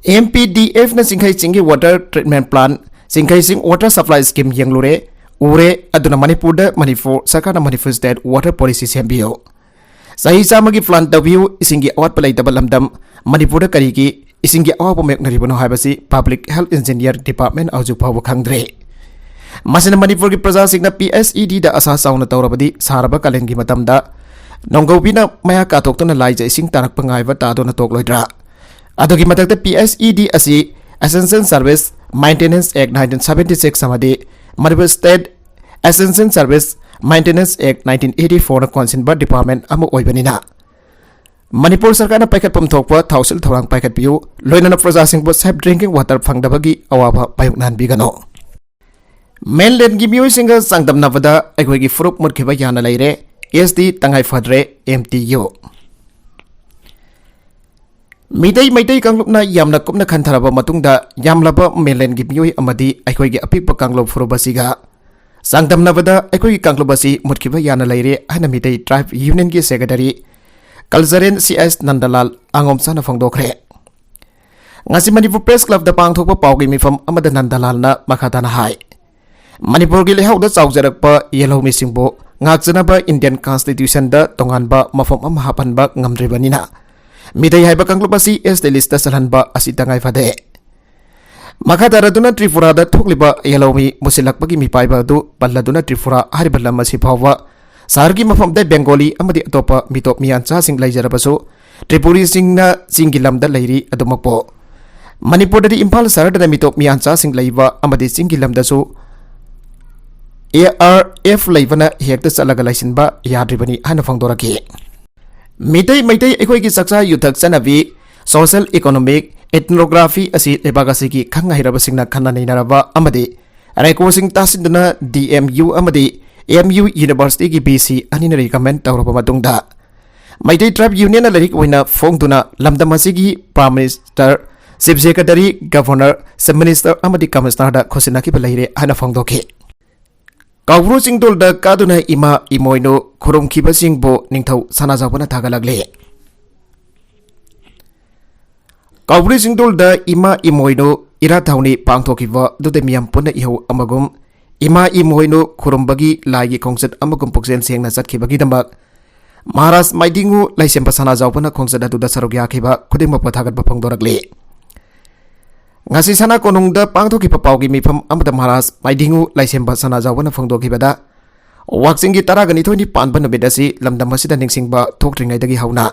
MPDFꯅ ꯆꯤꯡꯈꯩ ꯆꯤꯡꯒꯤ water treatment plant, ꯆꯤꯡꯈꯩ ꯆꯤꯡ water supply scheme ꯌꯦꯡꯂꯨꯔꯦ, ꯎꯔꯦ, ꯑꯗꯨꯅ ꯃꯅꯤꯄꯨꯔꯗ ꯃꯅꯤꯄꯨꯔ ꯁꯔꯀꯥꯔꯅ ꯃꯅꯤꯄꯨꯔ state water policy ꯁꯦꯝꯕꯤꯌꯨ꯫ ꯆꯍꯤ ꯆꯥꯝꯃꯒꯤ plan ꯇꯧꯕꯤꯌꯨ, ꯏꯁꯤꯡꯒꯤ ꯑꯋꯥꯠꯄ ꯂꯩꯇꯕ ꯂꯝꯗꯝ ꯃꯅꯤꯄꯨꯔꯗ ꯀꯔꯤꯒꯤ ꯏꯁꯤꯡꯒꯤ ꯑꯋꯥꯕ ꯃꯥꯌꯣꯛꯅꯔꯤꯕꯅꯣ ꯍꯥꯏꯕꯁꯤ Public Health Engineer Department ꯍꯧꯖꯤꯛ ꯐꯥꯎꯕ ꯈꯪꯗ꯭ꯔꯤ꯫ ꯃꯁꯤꯅ ꯃꯅꯤꯄꯨꯔꯒꯤ ꯄ꯭ꯔꯖꯥꯁꯤꯡꯅ PHEDꯗ ꯑꯁꯥ ꯆꯥꯎꯅ ꯇꯧꯔꯕꯗꯤ ꯁꯥꯔꯕ ꯀꯥꯂꯦꯟꯒꯤ ꯃꯇꯝꯗ ꯅꯣꯡꯒꯧꯕꯤꯅ ꯃꯌꯥ ꯀꯥꯊꯣꯛꯇꯨꯅ ꯂꯥꯏꯖ ꯏꯁꯤꯡ ꯇꯥꯔꯛꯄ ꯉꯥꯏꯕ ꯇꯥꯗꯨꯅ ꯇꯣꯛꯂꯣꯏꯗ꯭ꯔꯥ? ꯑꯗꯨꯒꯤ ꯃꯊꯛꯇ PHED ꯑꯁꯤ Essential Service Maintenance Act nineteen seventy six ꯑꯃꯗꯤ Manipur State Essential Service Maintenance Act nineteen eighty fourꯅ ꯀꯣꯟꯁꯤꯟꯕ department ꯑꯃ ꯑꯣꯏꯕꯅꯤꯅ ꯃꯅꯤꯄꯨꯔ ꯁꯔꯀꯥꯔꯅ ꯄꯥꯏꯈꯠꯐꯝ ꯊꯣꯛꯄ ꯊꯧꯁꯤꯜ ꯊꯧꯔꯥꯡ ꯄꯥꯏꯈꯠꯄꯤꯌꯨ, ꯂꯣꯏꯅꯅ ꯄ꯭ꯔꯖꯥꯁꯤꯡꯕꯨ safe drinking water ꯐꯪꯗꯕꯒꯤ ꯑꯋꯥꯕ ꯃꯥꯌꯣꯛꯅꯍꯟꯕꯤꯒꯅꯨ꯫ Mainlandꯒꯤ ꯃꯤꯑꯣꯏꯁꯤꯡꯒ ꯆꯥꯡꯗꯝꯅꯕꯗ ꯑꯩꯈꯣꯏꯒꯤ ꯐꯨꯔꯨꯞ ꯃꯨꯠꯈꯤꯕ ꯌꯥꯅ ꯂꯩꯔꯦ꯫ ST ꯇꯉꯥꯏ ꯐꯗ꯭ꯔꯦ꯫ MTU꯫ ꯃꯤꯇꯩ ꯃꯩꯇꯩ ꯀꯥꯡꯂꯨꯞꯅ ꯌꯥꯝꯅ ꯀꯨꯞꯅ ꯈꯟꯊꯔꯕ ꯃꯇꯨꯡꯗ ꯌꯥꯝꯂꯕ mainlandꯒꯤ ꯃꯤꯑꯣꯏ ꯑꯃꯗꯤ ꯑꯩꯈꯣꯏꯒꯤ ꯑꯄꯤꯛꯄ ꯀꯥꯡꯂꯨꯞ ꯐꯨꯔꯨꯞ ꯑꯁꯤꯒ ꯆꯥꯡꯗꯝꯅꯕꯗ ꯑꯩꯈꯣꯏꯒꯤ ꯀꯥꯡꯂꯨꯞ ꯑꯁꯤ ꯃꯨꯠꯈꯤꯕ ꯌꯥꯅ ꯂꯩꯔꯦ ꯍꯥꯏꯅ Meitei Tribe Unionꯒꯤ Secretary Cultural CS ꯅꯟꯗꯂꯥꯜ ꯑꯉꯣꯝꯆꯥꯅ ꯐꯣꯡꯗꯣꯛꯈ꯭ꯔꯦ꯫ ꯉꯁꯤ ꯃꯅꯤꯄꯨꯔ Press Clubꯇ ꯄꯥꯡꯊꯣꯛꯄ ꯄꯥꯎꯒꯤ ꯃꯤꯐꯝ ꯑꯃꯗ ꯅꯟꯗꯂꯥꯜꯅ ꯃꯈꯥ ꯇꯥꯅ ꯍꯥꯏ, ꯃꯅꯤꯄꯨꯔꯒꯤ ꯂꯩꯍꯥꯎꯗ ꯆꯥꯎꯖꯔꯛꯄ ꯌꯦꯜꯍꯧꯃꯤꯁꯤꯡꯕꯨ ꯉꯥꯛꯆꯅꯕ Indian Constitutionꯗ ꯇꯣꯉꯥꯟꯕ ꯃꯐꯝ ꯑꯃ ꯍꯥꯞꯍꯟꯕ ꯉꯝꯗ꯭ꯔꯤꯕꯅꯤꯅ ꯃꯤꯇꯩ ꯍꯥꯏꯕ ꯀꯥꯡꯂꯨꯞ ꯑꯁꯤ ST listꯇ ꯆꯜꯍꯟꯕ ꯑꯁꯤ ꯇꯉꯥꯏ ꯐꯗꯦ꯫ ꯃꯈꯥ ꯇꯥꯔꯗꯨꯅ ꯇ꯭ꯔꯤꯄꯨꯔꯥꯗ ꯊꯣꯛꯂꯤꯕ ꯌꯦꯜꯍꯧꯃꯤ ꯃꯨꯁꯤꯜꯂꯛꯄꯒꯤ ꯃꯤꯄꯥꯏꯕ ꯑꯗꯨ ꯄꯜꯂꯗꯨꯅ ꯇ꯭ꯔꯤꯄꯨꯔꯥ ꯍꯥꯏꯔꯤꯕ ꯂꯝ ꯑꯁꯤ ꯐꯥꯎꯕ ꯁꯍꯔꯒꯤ ꯃꯐꯝꯗ ꯕꯦꯡꯒꯣꯂꯤ ꯑꯃꯗꯤ ꯑꯇꯣꯞꯄ ꯃꯤꯇꯣꯞ ꯃꯤꯌꯥꯟꯆꯥꯁꯤꯡ ꯂꯩꯖꯔꯕꯁꯨ ꯇ꯭ꯔꯤꯄꯨꯔꯤꯁꯤꯡꯅ ꯆꯤꯡꯒꯤ ꯂꯝꯗ ꯂꯩꯔꯤ꯫ ꯑꯗꯨꯃꯛꯄꯨ ꯃꯅꯤꯄꯨꯔꯗꯗꯤ ꯏꯝꯐꯥꯜ ꯁꯍꯔꯗꯅ ꯃꯤꯇꯣꯞ ꯃꯤꯌꯥꯟꯆꯥꯁꯤꯡ ꯂꯩꯕ ꯑꯃꯗꯤ ꯆꯤꯡꯒꯤ ꯂꯝꯗꯁꯨ ꯑꯦ ꯑꯥꯔ ꯑꯦꯐ ꯂꯩꯕꯅ ꯍꯦꯛꯇ ꯆꯠꯂꯒ ꯂꯩꯁꯤꯟꯕ ꯌꯥꯗ꯭ꯔꯤꯕꯅꯤ ꯍꯥꯏꯅ ꯐꯣꯡꯗꯣꯔꯛꯈꯤ꯫ ꯃꯤꯇꯩ ꯃꯩꯇꯩ ꯑꯩꯈꯣꯏꯒꯤ ꯆꯥꯛꯆꯥ ꯌꯨꯊꯛ ꯆꯠꯅꯕꯤ, social economic, ethnography ꯑꯁꯤ ꯂꯩꯕꯥꯛ ꯑꯁꯤꯒꯤ ꯈꯪ ꯍꯩꯔꯕꯁꯤꯡꯅ ꯈꯟꯅ ꯅꯩꯅꯔꯕ ꯑꯃꯗꯤ ꯔꯦꯀꯣꯔꯗꯁꯤꯡ ꯇꯥꯁꯤꯟꯗꯨꯅ ꯗꯤ ꯑꯦꯝ ꯌꯨ ꯑꯃꯗꯤ ꯑꯦꯝ ꯌꯨ ꯌꯨꯅꯤꯚꯔꯁꯤꯇꯤꯒꯤ ꯚꯤ ꯁꯤ ꯑꯅꯤꯅ ꯔꯤꯀꯃꯦꯟ ꯇꯧꯔꯕ ꯃꯇꯨꯡꯗ ꯃꯩꯇꯩ ꯇ꯭ꯔꯥꯏꯕ ꯌꯨꯅꯤꯌꯟꯅ ꯂꯥꯏꯔꯤꯛ ꯑꯣꯏꯅ ꯐꯣꯡꯗꯨꯅ ꯂꯝꯗꯝ ꯑꯁꯤꯒꯤ prime minister, chief secretary, governor, chief minister ꯑꯃꯗꯤ ꯀꯃꯤꯁꯅꯔꯗ ꯈꯣꯠꯆꯤꯟꯅꯈꯤꯕ ꯂꯩꯔꯦ ꯍꯥꯏꯅ ꯐꯣꯡꯗꯣꯛꯈꯤ꯫ ꯀꯧꯕ꯭ꯔꯨ ꯆꯤꯡꯗꯣꯜꯗ ꯀꯥꯗꯨꯅ ꯏꯃꯥ ꯏꯃꯣꯏꯅꯨ ꯈꯨꯔꯨꯝꯈꯤꯕꯁꯤꯡꯕꯨ ꯅꯤꯡꯊꯧ ꯁꯅꯥꯖꯥꯎꯕꯅ ꯊꯥꯒꯠꯂꯛꯂꯤ꯫ ꯀꯧꯕ꯭ꯔꯨ ꯆꯤꯡꯗꯣꯜꯗ ꯏꯃꯥ ꯏꯃꯣꯏꯅꯨ ꯏꯔꯥꯠ ꯊꯧꯅꯤ ꯄꯥꯡꯊꯣꯛꯈꯤꯕ ꯑꯗꯨꯗ ꯃꯤꯌꯥꯝ ꯄꯨꯟꯅ ꯏꯍꯧ ꯑꯃꯒꯨꯝ ꯏꯃꯥ ꯏꯃꯣꯏꯅꯨ ꯈꯨꯔꯨꯝꯕꯒꯤ ꯂꯥꯏꯒꯤ ꯈꯣꯡꯆꯠ ꯑꯃꯒꯨꯝ ꯄꯨꯛꯆꯦꯜ ꯁꯦꯡꯅ ꯆꯠꯈꯤꯕꯒꯤꯗꯃꯛ ꯃꯍꯥꯔꯥꯖ ꯃꯥꯏꯗꯤꯡꯉꯨ ꯂꯥꯏꯁꯦꯝꯕ ꯁꯅꯥꯖꯥꯎꯕꯅ ꯈꯣꯡꯆꯠ ꯑꯗꯨꯗ ꯁꯔꯨꯛ ꯌꯥꯈꯤꯕ ꯈꯨꯗꯤꯡꯃꯛꯄꯨ ꯊꯥꯒꯠꯄ ꯐꯣꯡꯗꯣꯔꯛꯂꯤ꯫ ꯉꯁꯤ ꯁꯅꯥ ꯀꯣꯅꯨꯡꯗ ꯄꯥꯡꯊꯣꯛꯈꯤꯕ ꯄꯥꯎꯒꯤ ꯃꯤꯐꯝ ꯑꯃꯗ ꯃꯍꯥꯔꯥꯖ ꯃꯥꯏꯗꯤꯡꯉꯨ ꯂꯥꯏꯁꯦꯝꯕ ꯁꯅꯥꯖꯥꯎꯕꯅ ꯐꯣꯡꯗꯣꯛꯈꯤꯕꯗ, ꯋꯥꯛꯆꯤꯡꯒꯤ ꯇꯔꯥꯒ ꯅꯤꯊꯣꯏꯅꯤ ꯄꯥꯟꯕ ꯅꯨꯃꯤꯠ ꯑꯁꯤ ꯂꯝꯗꯝ ꯑꯁꯤꯗ ꯅꯤꯡꯁꯤꯡꯕ ꯊꯣꯛꯇ꯭ꯔꯤꯉꯩꯗꯒꯤ ꯍꯧꯅ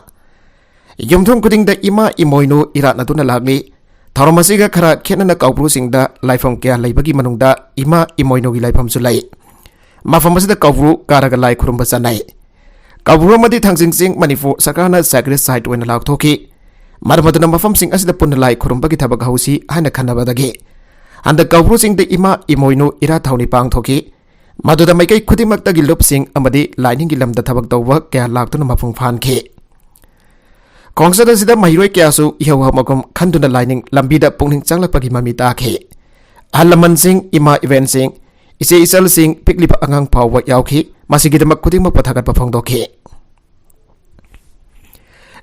ꯌꯨꯝꯊꯣꯡ ꯈꯨꯗꯤꯡꯗ ꯏꯃꯥ ꯏꯃꯣꯏꯅꯨ ꯏꯔꯥꯠꯅꯗꯨꯅ ꯂꯥꯛꯂꯤ꯫ ꯊꯧꯔꯝ ꯑꯁꯤꯒ ꯈꯔ ꯈꯦꯠꯅꯅ ꯀꯧꯕ꯭ꯔꯨꯁꯤꯡꯗ ꯂꯥꯏꯐꯝ ꯀꯌꯥ ꯂꯩꯕꯒꯤ ꯃꯅꯨꯡꯗ ꯏꯃꯥ ꯏꯃꯣꯏꯅꯨꯒꯤ ꯂꯥꯏꯐꯝꯁꯨ ꯂꯩ꯫ ꯃꯐꯝ ꯑꯁꯤꯗ ꯀꯧꯕ꯭ꯔꯨ ꯀꯥꯔꯒ ꯂꯥꯏ ꯈꯨꯔꯨꯝꯕ ꯆꯠꯅꯩ꯫ ꯀꯧꯕ꯭ꯔꯨ ꯑꯃꯗꯤ ꯊꯥꯡꯖꯤꯡ ꯆꯤꯡ ꯃꯅꯤꯄꯨꯔ ꯁꯔꯀꯥꯔꯅ sacred site ꯑꯣꯏꯅ ꯂꯥꯎꯊꯣꯛꯈꯤ꯫ ꯃꯔꯝ ꯑꯗꯨꯅ ꯃꯐꯝꯁꯤꯡ ꯑꯁꯤꯗ ꯄꯨꯟꯅ ꯂꯥꯏ ꯈꯨꯔꯨꯝꯕꯒꯤ ꯊꯕꯛ ꯍꯧꯁꯤ ꯍꯥꯏꯅ ꯈꯟꯅꯕꯗꯒꯤ ꯍꯟꯗꯛ ꯀꯧꯕ꯭ꯔꯨ ꯆꯤꯡꯗ ꯏꯃꯥ ꯏꯃꯣꯏꯅꯨ ꯏꯔꯥꯠ ꯊꯧꯅꯤ ꯄꯥꯡꯊꯣꯛꯈꯤ꯫ ꯃꯗꯨꯗ ꯃꯥꯏꯀꯩ ꯈꯨꯗꯤꯡꯃꯛꯇꯒꯤ ꯂꯨꯞꯁꯤꯡ ꯑꯃꯗꯤ ꯂꯥꯏꯅꯤꯡꯒꯤ ꯂꯝꯗ ꯊꯕꯛ ꯇꯧꯕ ꯀꯌꯥ ꯂꯥꯛꯇꯨꯅ ꯃꯄꯨꯡ ꯐꯥꯍꯟꯈꯤ꯫ ꯈꯣꯡꯆꯠ ꯑꯁꯤꯗ ꯃꯍꯩꯔꯣꯏ ꯀꯌꯥꯁꯨ ꯏꯍꯧ ꯍꯧꯕꯒꯨꯝ ꯈꯟꯗꯨꯅ ꯂꯥꯏꯅꯤꯡ ꯂꯝꯕꯤꯗ ꯄꯨꯛꯅꯤꯡ ꯆꯪꯂꯛꯄꯒꯤ ꯃꯃꯤ ꯇꯥꯈꯤ꯫ ꯑꯍꯜ ꯂꯃꯟꯁꯤꯡ, ꯏꯃꯥ ꯏꯕꯦꯟꯁꯤꯡ, ꯏꯆꯦ ꯏꯆꯜꯁꯤꯡ, ꯄꯤꯛꯂꯤꯕ ꯑꯉꯥꯡ ꯐꯥꯎꯕ ꯌꯥꯎꯈꯤ꯫ ꯃꯁꯤꯒꯤꯗꯃꯛ ꯈꯨꯗꯤꯡꯃꯛꯄꯨ ꯊꯥꯒꯠꯄ ꯐꯣꯡꯗꯣꯛꯈꯤ꯫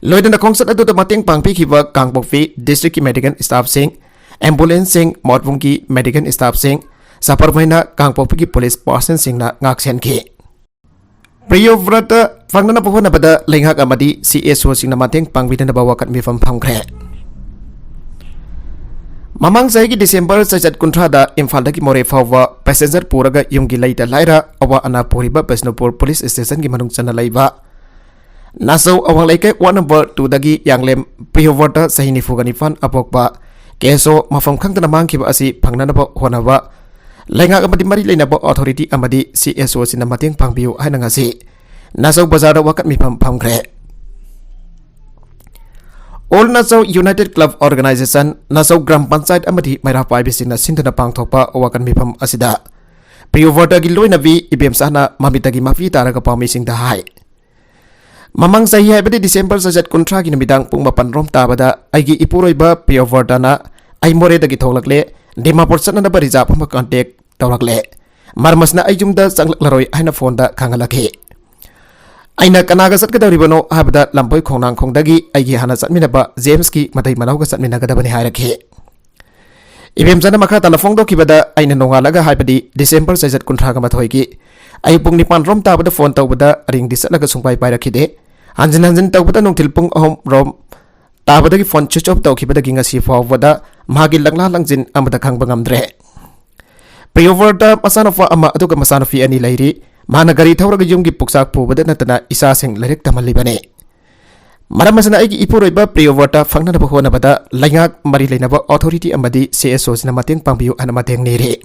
ꯂꯣꯏꯅꯅ ꯈꯣꯡꯆꯠ ꯑꯗꯨꯗ ꯃꯇꯦꯡ ꯄꯥꯡꯕꯤꯈꯤꯕ ꯀꯥꯡꯄꯣꯛꯄꯤ ꯗꯤꯁꯇ꯭ꯔꯤꯛꯀꯤ ꯃꯦꯗꯤꯀꯦꯜ ꯁ꯭ꯇꯥꯐꯁꯤꯡ, ꯑꯦꯝꯕꯨꯂꯦꯟꯁꯁꯤꯡ, ꯃꯣꯠꯕꯨꯡꯒꯤ ꯃꯦꯗꯤꯀꯦꯜ ꯁ꯭ꯇꯥꯐꯁꯤꯡ, ꯁꯄꯔꯃꯩꯅ ꯀꯥꯡꯄꯣꯛꯄꯤꯒꯤ ꯄꯨꯂꯤꯁ ꯄꯥꯔꯁꯟꯁꯤꯡꯅ ꯉꯥꯛ ꯁꯦꯟꯈꯤ꯫ ꯄ꯭ꯔꯤꯌꯣꯕ꯭ꯔꯇ ꯐꯪꯅꯅꯕ ꯍꯣꯠꯅꯕꯗ ꯂꯩꯉꯥꯛ ꯑꯃꯗꯤ ꯁꯤ ꯑꯦꯁ ꯑꯣꯁꯤꯡꯅ ꯃꯇꯦꯡ ꯄꯥꯡꯕꯤꯅꯅꯕ ꯋꯥꯀꯠ ꯃꯤꯐꯝ ꯐꯝꯈ꯭ꯔꯦ꯫ ꯃꯃꯥꯡ ꯆꯍꯤꯒꯤ ꯗꯤꯁꯦꯝꯕꯔ ꯆꯩꯆꯠ ꯀꯨꯟꯊ꯭ꯔꯥꯗ ꯏꯝꯐꯥꯜꯗꯒꯤ ꯃꯣꯔꯦ ꯐꯥꯎꯕ ꯄꯦꯁꯦꯟꯖꯔ ꯄꯨꯔꯒ ꯌꯨꯝꯒꯤ ꯂꯩꯇ ꯂꯥꯏꯔ ꯑꯋꯥ ꯑꯅꯥ ꯄꯨꯔꯤꯕ ꯕꯤꯁꯅꯨꯄꯨꯔ ꯄꯨꯂꯤꯁ ꯁ꯭ꯇꯦꯁꯟꯒꯤ ꯃꯅꯨꯡ ꯆꯟꯅ ꯂꯩꯕ ꯅꯥꯆꯧ ꯑꯋꯥꯡ ꯂꯩꯀꯥꯏ ꯋꯥꯔꯗ ꯅꯝꯕꯔ ꯇꯨꯗꯒꯤ ꯌꯥꯡꯂꯦꯝ ꯄ꯭ꯔꯤꯌꯣꯕ꯭ꯔꯇ ꯆꯍꯤ ꯅꯤꯐꯨꯒ ꯅꯤꯄꯥꯟ ꯑꯄꯣꯛꯄ ꯀꯦ ꯑꯦꯁ ꯑꯣ ꯃꯐꯝ ꯈꯪꯗꯅ ꯃꯥꯡꯈꯤꯕ ꯑꯁꯤ ꯐꯪꯅꯅꯕ ꯍꯣꯠꯅꯕ ꯂꯩꯉꯥꯛ ꯑꯃꯗꯤ ꯃꯔꯤ ꯂꯩꯅꯕ ꯑꯣꯊꯣꯔꯤꯇꯤ ꯑꯃꯗꯤ ꯁꯤ ꯑꯦꯁ ꯑꯣꯁꯤꯡꯅ ꯃꯇꯦꯡ ꯄꯥꯡꯕꯤꯌꯨ ꯍꯥꯏꯅ ꯉꯁꯤ ꯅꯥꯆꯧ ꯕꯖꯥꯔꯗ ꯋꯥꯀꯠ ꯃꯤꯐꯝ ꯐꯝꯈ꯭ꯔꯦ꯫ All Nachou united club organization, Nachou gram panchayat ꯑꯃꯗꯤ ꯃꯩꯔꯥ ꯄꯥꯏꯕꯤꯁꯤꯡꯅ ꯁꯤꯟꯗꯨꯅ ꯄꯥꯡꯊꯣꯛꯄ ꯋꯥꯀꯠ ꯃꯤꯐꯝ ꯑꯁꯤꯗ ꯄ꯭ꯔꯤꯌꯣꯕ꯭ꯔꯇꯒꯤ ꯂꯣꯏꯅꯕꯤ ꯏꯕꯦꯝꯆꯥꯅ ꯃꯃꯤꯠꯇꯒꯤ ꯃꯄꯤ ꯇꯥꯔꯒ ꯄꯥꯎꯃꯤꯁꯤꯡꯗ ꯍꯥꯏ꯫ ꯃꯃꯥꯡ ꯆꯍꯤ ꯍꯥꯏꯕꯗꯤ ꯗꯤꯁꯦꯝꯕꯔ ꯆꯩꯆꯠ ꯀꯨꯟꯊ꯭ꯔꯥꯒꯤ ꯅꯨꯃꯤꯗꯥꯡ ꯄꯨꯡ ꯃꯥꯄꯟ ꯔꯣꯝ ꯇꯥꯕꯗ ꯑꯩꯒꯤ ꯏꯄꯨꯔꯣꯏꯕ ꯄ꯭ꯔꯤꯌꯣꯕ꯭ꯔꯇꯅ ꯑꯩ ꯃꯣꯔꯦꯗꯒꯤ ꯊꯣꯛꯂꯛꯂꯦ, ꯗꯤꯃꯥꯄꯨꯔ ꯆꯠꯅꯅꯕ ꯔꯤꯖꯥꯕ ꯑꯃ ꯀꯟꯇꯦꯛ ꯇꯧꯔꯛꯂꯦ꯫ ꯃꯔꯝ ꯑꯁꯤꯅ ꯑꯩ ꯌꯨꯝꯗ ꯆꯪꯂꯛꯂꯔꯣꯏ ꯍꯥꯏꯅ ꯐꯣꯟꯗ ꯈꯪꯍꯜꯂꯛꯈꯤ꯫ ꯑꯩꯅ ꯀꯅꯥꯒ ꯆꯠꯀꯗꯧꯔꯤꯕꯅꯣ ꯍꯥꯏꯕꯗ ꯂꯝꯕꯣꯏ ꯈꯣꯡꯅꯥꯡꯈꯣꯡꯗꯒꯤ ꯑꯩꯒꯤ ꯍꯥꯟꯅ ꯆꯠꯃꯤꯟꯅꯕ ꯖꯦꯝꯁꯀꯤ ꯃꯇꯩ ꯃꯅꯥꯎꯒ ꯆꯠꯃꯤꯟꯅꯒꯗꯕꯅꯤ ꯍꯥꯏꯔꯛꯈꯤ꯫ ꯏꯕꯦꯝꯆꯥꯅ ꯃꯈꯥ ꯇꯥꯅ ꯐꯣꯡꯗꯣꯛꯈꯤꯕꯗ ꯑꯩꯅ ꯅꯣꯡꯉꯥꯜꯂꯒ ꯍꯥꯏꯕꯗꯤ ꯗꯤꯁꯦꯝꯕꯔ ꯆꯩꯆꯠ ꯀꯨꯟꯊ꯭ꯔꯥꯒ ꯃꯥꯊꯣꯏꯒꯤ ꯑꯌꯨꯛ ꯄꯨꯡ ꯅꯤꯄꯥꯟ ꯔꯣꯝ ꯇꯥꯕꯗ ꯐꯣꯟ ꯇꯧꯕꯗ ꯔꯤꯡꯗꯤ ꯆꯠꯂꯒ ꯁꯨꯡꯄꯥꯏ ꯄꯥꯏꯔꯛꯈꯤꯗꯦ꯫ ꯍꯟꯖꯤꯟ ꯍꯟꯖꯤꯟ ꯇꯧꯕꯗ ꯅꯨꯡꯊꯤꯜ ꯄꯨꯡ ꯑꯍꯨꯝ ꯔꯣꯝ ꯇꯥꯕꯗꯒꯤ ꯐꯣꯟ ꯁ꯭ꯋꯤꯆ ꯑꯣꯐ ꯇꯧꯈꯤꯕꯗꯒꯤ ꯉꯁꯤ ꯐꯥꯎꯕꯗ ꯃꯍꯥꯛꯀꯤ ꯂꯪꯂꯥ ꯂꯪꯖꯤꯟ ꯑꯃꯗ ꯈꯪꯕ ꯉꯝꯗ꯭ꯔꯦ꯫ ꯄ꯭ꯔꯤꯌꯣꯕ꯭ꯔꯇ ꯃꯆꯥꯅꯨꯄꯥ ꯑꯃ ꯑꯗꯨꯒ ꯃꯆꯥꯅꯨꯄꯤ ꯑꯅꯤ ꯂꯩꯔꯤ꯫ ꯃꯍꯥꯛꯅ ꯒꯥꯔꯤ ꯊꯧꯔꯒ ꯌꯨꯝꯒꯤ ꯄꯨꯛꯆꯥꯛ ꯄꯨꯕꯗ ꯅꯠꯇꯅ ꯏꯆꯥꯁꯤꯡ ꯂꯥꯏꯔꯤꯛ ꯇꯝꯍꯜꯂꯤꯕꯅꯤ꯫ ꯃꯔꯝ ꯑꯁꯤꯅ ꯑꯩꯒꯤ ꯏꯄꯨꯔꯣꯏꯕ ꯄ꯭ꯔꯤꯌꯣꯕ꯭ꯔꯇ ꯐꯪꯅꯅꯕ ꯍꯣꯠꯅꯕꯗ ꯂꯩꯉꯥꯛ ꯃꯔꯤ ꯂꯩꯅꯕ ꯑꯣꯊꯣꯔꯤꯇꯤ ꯑꯃꯗꯤ ꯁꯤ ꯑꯦꯁ ꯑꯣꯁꯤꯅ ꯃꯇꯦꯡ ꯄꯥꯡꯕꯤꯌꯨ ꯍꯥꯏꯅ ꯃꯇꯦꯡ ꯅꯤꯔꯤ꯫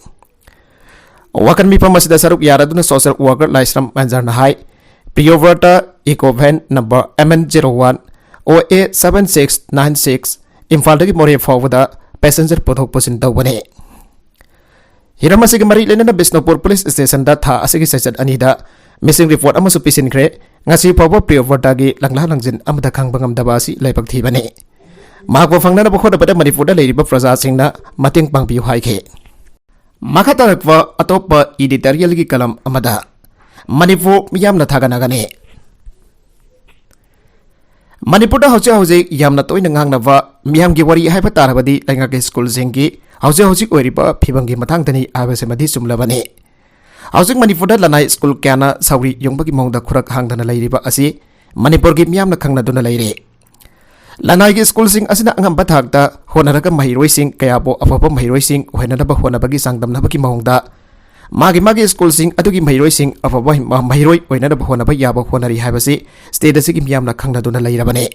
ꯋꯥꯀꯠ ꯃꯤꯐꯝ ꯑꯁꯤꯗ ꯁꯔꯨꯛ ꯌꯥꯔꯗꯨꯅ ꯁꯣꯁꯤꯌꯦꯜ ꯋꯥꯔꯀꯔ ꯂꯥꯏꯁ꯭ꯔꯝ ꯃꯦꯟꯖꯔꯅ ꯍꯥꯏ, Priyobrata eco van number M N zero one O A seven six nine six ꯏꯝꯐꯥꯜꯗꯒꯤ ꯃꯣꯔꯦ ꯐꯥꯎꯕꯗ ꯄꯦꯁꯦꯟꯖꯔ ꯄꯨꯊꯣꯛ ꯄꯨꯁꯤꯟ ꯇꯧꯕꯅꯤ꯫ ꯍꯤꯔꯝ ꯑꯁꯤꯒ ꯃꯔꯤ ꯂꯩꯅꯅ ꯕꯤꯁꯅꯨꯄꯨꯔ ꯄꯨꯂꯤꯁ ꯁ꯭ꯇꯦꯁꯟꯗ ꯊꯥ ꯑꯁꯤꯒꯤ ꯆꯩꯆꯠ ꯑꯅꯤꯗ ꯃꯤꯁꯤꯡ ꯔꯤꯄꯣꯔꯠ ꯑꯃꯁꯨ ꯄꯤꯁꯤꯟꯈ꯭ꯔꯦ꯫ ꯉꯁꯤ ꯐꯥꯎꯕ ꯄ꯭ꯔꯤꯌꯣꯕ꯭ꯔꯇꯒꯤ ꯂꯪꯂꯥ ꯂꯪꯖꯤꯟ ꯑꯃꯗ ꯈꯪꯕ ꯉꯝꯗꯕ ꯑꯁꯤ ꯂꯥꯏꯕꯛ ꯊꯤꯕꯅꯤ꯫ ꯃꯍꯥꯛꯄꯨ ꯐꯪꯅꯅꯕ ꯍꯣꯠꯅꯕꯗ ꯃꯅꯤꯄꯨꯔꯗ ꯂꯩꯔꯤꯕ ꯄ꯭ꯔꯖꯥꯁꯤꯡꯅ ꯃꯇꯦꯡ ꯄꯥꯡꯕꯤꯌꯨ ꯍꯥꯏꯈꯤ꯫ ꯃꯈꯥ ꯇꯥꯔꯛꯄ ꯑꯇꯣꯞꯄ ꯏꯗꯤꯇꯣꯔꯤꯌꯦꯜꯒꯤ ꯀꯂꯝ ꯑꯃꯗ ꯃꯅꯤꯄꯨꯔ ꯃꯤꯌꯥꯝꯅ ꯊꯥꯒꯠꯅꯒꯅꯤ꯫ ꯃꯅꯤꯄꯨꯔꯗ ꯍꯧꯖꯤꯛ ꯍꯧꯖꯤꯛ ꯌꯥꯝꯅ ꯇꯣꯏꯅ ꯉꯥꯡꯅꯕ ꯃꯤꯌꯥꯝꯒꯤ ꯋꯥꯔꯤ ꯍꯥꯏꯕ ꯇꯥꯔꯕꯗꯤ ꯂꯩꯉꯥꯛꯀꯤ ꯁ꯭ꯀꯨꯜꯁꯤꯡꯒꯤ ꯍꯧꯖꯤꯛ ꯍꯧꯖꯤꯛ ꯑꯣꯏꯔꯤꯕ ꯐꯤꯕꯝꯒꯤ ꯃꯇꯥꯡꯗꯅꯤ ꯍꯥꯏꯕꯁꯤꯃꯗꯤ ꯆꯨꯝꯂꯕꯅꯤ꯫ ꯍꯧꯖꯤꯛ ꯃꯅꯤꯄꯨꯔꯗ ꯂꯅꯥꯏ ꯁ꯭ꯀꯨꯜ ꯀꯌꯥꯅ ꯁꯧꯔꯤ ꯌꯨꯡꯕꯒꯤ ꯃꯑꯣꯡꯗ ꯈꯨꯔꯛ ꯍꯥꯡꯗꯅ ꯂꯩꯔꯤꯕ ꯑꯁꯤ ꯃꯅꯤꯄꯨꯔꯒꯤ ꯃꯤꯌꯥꯝꯅ ꯈꯪꯅꯗꯨꯅ ꯂꯩꯔꯦ꯫ ꯂꯅꯥꯏꯒꯤ ꯁ꯭ꯀꯨꯜꯁꯤꯡ ꯑꯁꯤꯅ ꯑꯉꯝꯕ ꯊꯥꯛꯇ ꯍꯣꯠꯅꯔꯒ ꯃꯍꯩꯔꯣꯏꯁꯤꯡ ꯀꯌꯥꯕꯨ ꯑꯐꯕ ꯃꯍꯩꯔꯣꯏꯁꯤꯡ ꯑꯣꯏꯍꯟꯅꯕ ꯍꯣꯠꯅꯕꯒꯤ ꯆꯥꯡꯗꯝꯅꯕꯒꯤ ꯃꯑꯣꯡꯗ ꯃꯥꯒꯤ ꯃꯥꯒꯤ ꯁ꯭ꯀꯨꯜꯁꯤꯡ ꯑꯗꯨꯒꯤ ꯃꯍꯩꯔꯣꯏꯁꯤꯡ ꯑꯐꯕ ꯃꯍꯩꯔꯣꯏ ꯑꯣꯏꯅꯅꯕ ꯍꯣꯠꯅꯕ ꯌꯥꯕ ꯍꯣꯠꯅꯔꯤ ꯍꯥꯏꯕꯁꯤ ꯁ꯭ꯇꯦꯠ ꯑꯁꯤꯒꯤ ꯃꯤꯌꯥꯝꯅ ꯈꯪꯅꯗꯨꯅ ꯂꯩꯔꯕꯅꯤ꯫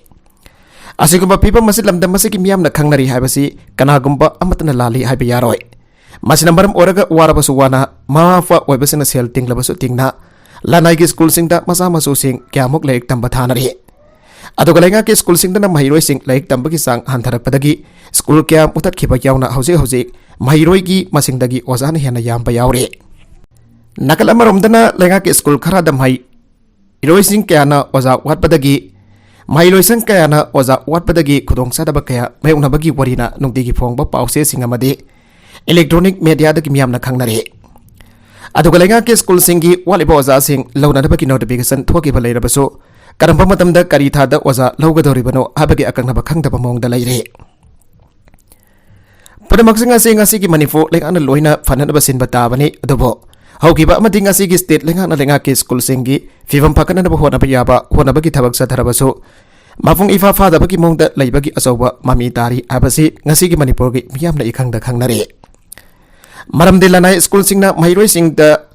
ꯑꯁꯤꯒꯨꯝꯕ ꯐꯤꯕꯝ ꯑꯁꯤ ꯂꯝꯗꯝ ꯑꯁꯤꯒꯤ ꯃꯤꯌꯥꯝꯅ ꯈꯪꯅꯔꯤ ꯍꯥꯏꯕꯁꯤ ꯀꯅꯥꯒꯨꯝꯕ ꯑꯃꯠꯇꯅ ꯂꯥꯜꯂꯤ ꯍꯥꯏꯕ ꯌꯥꯔꯣꯏ꯫ ꯃꯁꯤꯅ ꯃꯔꯝ ꯑꯣꯏꯔꯒ ꯋꯥꯔꯕꯁꯨ ꯋꯥꯅ, ꯃꯃꯥ ꯃꯄꯥ ꯑꯣꯏꯕꯁꯤꯡꯅ ꯁꯦꯜ ꯇꯤꯡꯂꯕꯁꯨ ꯇꯤꯡꯅ, ꯂꯅꯥꯏꯒꯤ ꯁ꯭ꯀꯨꯜꯁꯤꯡꯗ ꯃꯆꯥ ꯃꯁꯨꯁꯤꯡ ꯀꯌꯥꯃꯨꯛ ꯂꯥꯏꯔꯤꯛ ꯇꯝꯕ ꯊꯥꯅꯔꯤ꯫ ꯑꯗꯨꯒ ꯂꯩꯉꯥꯛꯀꯤ ꯁ꯭ꯀꯨꯜꯁꯤꯡꯗꯅ ꯃꯍꯩꯔꯣꯏꯁꯤꯡ ꯂꯥꯏꯔꯤꯛ ꯇꯝꯕꯒꯤ ꯆꯥꯡ ꯍꯟꯊꯔꯛꯄꯗꯒꯤ ꯁ꯭ꯀꯨꯜ ꯀꯌꯥ ꯃꯨꯊꯠꯈꯤꯕ ꯌꯥꯎꯅ ꯍꯧꯖꯤꯛ ꯍꯧꯖꯤꯛ ꯃꯍꯩꯔꯣꯏꯒꯤ ꯃꯁꯤꯡꯗꯒꯤ ꯑꯣꯖꯥꯅ ꯍꯦꯟꯅ ꯌꯥꯝꯕ ꯌꯥꯎꯔꯤ꯫ ꯅꯥꯀꯜ ꯑꯃꯔꯣꯝꯗꯅ ꯂꯩꯉꯥꯛꯀꯤ ꯁ꯭ꯀꯨꯜ ꯈꯔꯗ ꯃꯍꯩꯔꯣꯏꯁꯤꯡ ꯀꯌꯥꯅ ꯑꯣꯖꯥ ꯋꯥꯠꯄꯗꯒꯤ, ꯃꯍꯩꯂꯣꯏꯁꯪ ꯀꯌꯥꯅ ꯑꯣꯖꯥ ꯋꯥꯠꯄꯗꯒꯤ ꯈꯨꯗꯣꯡꯆꯥꯗꯕ ꯀꯌꯥ ꯃꯥꯌꯣꯛꯅꯕꯒꯤ ꯋꯥꯔꯤꯅ ꯅꯨꯡꯇꯤꯒꯤ ꯐꯣꯡꯕ ꯄꯥꯎꯆꯦꯁꯤꯡ ꯑꯃꯗꯤ ꯏꯂꯦꯛꯇ꯭ꯔꯣꯅꯤꯛ ꯃꯦꯗꯤꯌꯥꯗꯒꯤ ꯃꯤꯌꯥꯝꯅ ꯈꯪꯅꯔꯤ꯫ ꯑꯗꯨꯒ ꯂꯩꯉꯥꯛꯀꯤ ꯁ꯭ꯀꯨꯜꯁꯤꯡꯒꯤ ꯋꯥꯠꯂꯤꯕ ꯑꯣꯖꯥꯁꯤꯡ ꯂꯧꯅꯅꯕꯒꯤ ꯅꯣꯇꯤꯐꯤꯀꯦꯁꯟ ꯊꯣꯛꯈꯤꯕ ꯂꯩꯔꯕꯁꯨ, ꯀꯔꯝꯕ ꯃꯇꯝꯗ ꯀꯔꯤ ꯊꯥꯗ ꯑꯣꯖꯥ ꯂꯧꯒꯗꯧꯔꯤꯕꯅꯣ ꯍꯥꯏꯕꯒꯤ ꯑꯀꯛꯅꯕ ꯈꯪꯗꯕ ꯃꯑꯣꯡꯗ ꯂꯩꯔꯤ꯫ ꯄꯨꯝꯅꯃꯛꯁꯤꯡ ꯑꯁꯤ ꯉꯁꯤꯒꯤ ꯃꯅꯤꯄꯨꯔ ꯂꯩꯉꯥꯛꯅ ꯂꯣꯏꯅ ꯐꯅꯅꯕ ꯁꯤꯟꯕ ꯇꯥꯕꯅꯤ꯫ ꯑꯗꯨꯕꯨ ꯍꯧꯈꯤꯕ ꯑꯃꯗꯤ ꯉꯁꯤꯒꯤ ꯁ꯭ꯇꯦꯠ ꯂꯩꯉꯥꯛꯅ ꯂꯩꯉꯥꯛꯀꯤ ꯁ꯭ꯀꯨꯜꯁꯤꯡꯒꯤ ꯐꯤꯕꯝ ꯐꯒꯠꯅꯅꯕ ꯍꯣꯠꯅꯕ ꯌꯥꯕ ꯍꯣꯠꯅꯕꯒꯤ ꯊꯕꯛ ꯆꯠꯊꯔꯕꯁꯨ, ꯃꯄꯨꯡ ꯏꯐꯥ ꯐꯥꯗꯕꯒꯤ ꯃꯑꯣꯡꯗ ꯂꯩꯕꯒꯤ ꯑꯆꯧꯕ ꯃꯃꯤ ꯇꯥꯔꯤ ꯍꯥꯏꯕꯁꯤ ꯉꯁꯤꯒꯤ ꯃꯅꯤꯄꯨꯔꯒꯤ ꯃꯤꯌꯥꯝꯅ ꯏꯈꯪꯗ ꯈꯪꯅꯔꯤ꯫ ꯃꯔꯝꯗꯤ ꯂꯅꯥꯏ ꯁ꯭ꯀꯨꯜꯁꯤꯡꯅ ꯃꯍꯩꯔꯣꯏꯁꯤꯡꯗ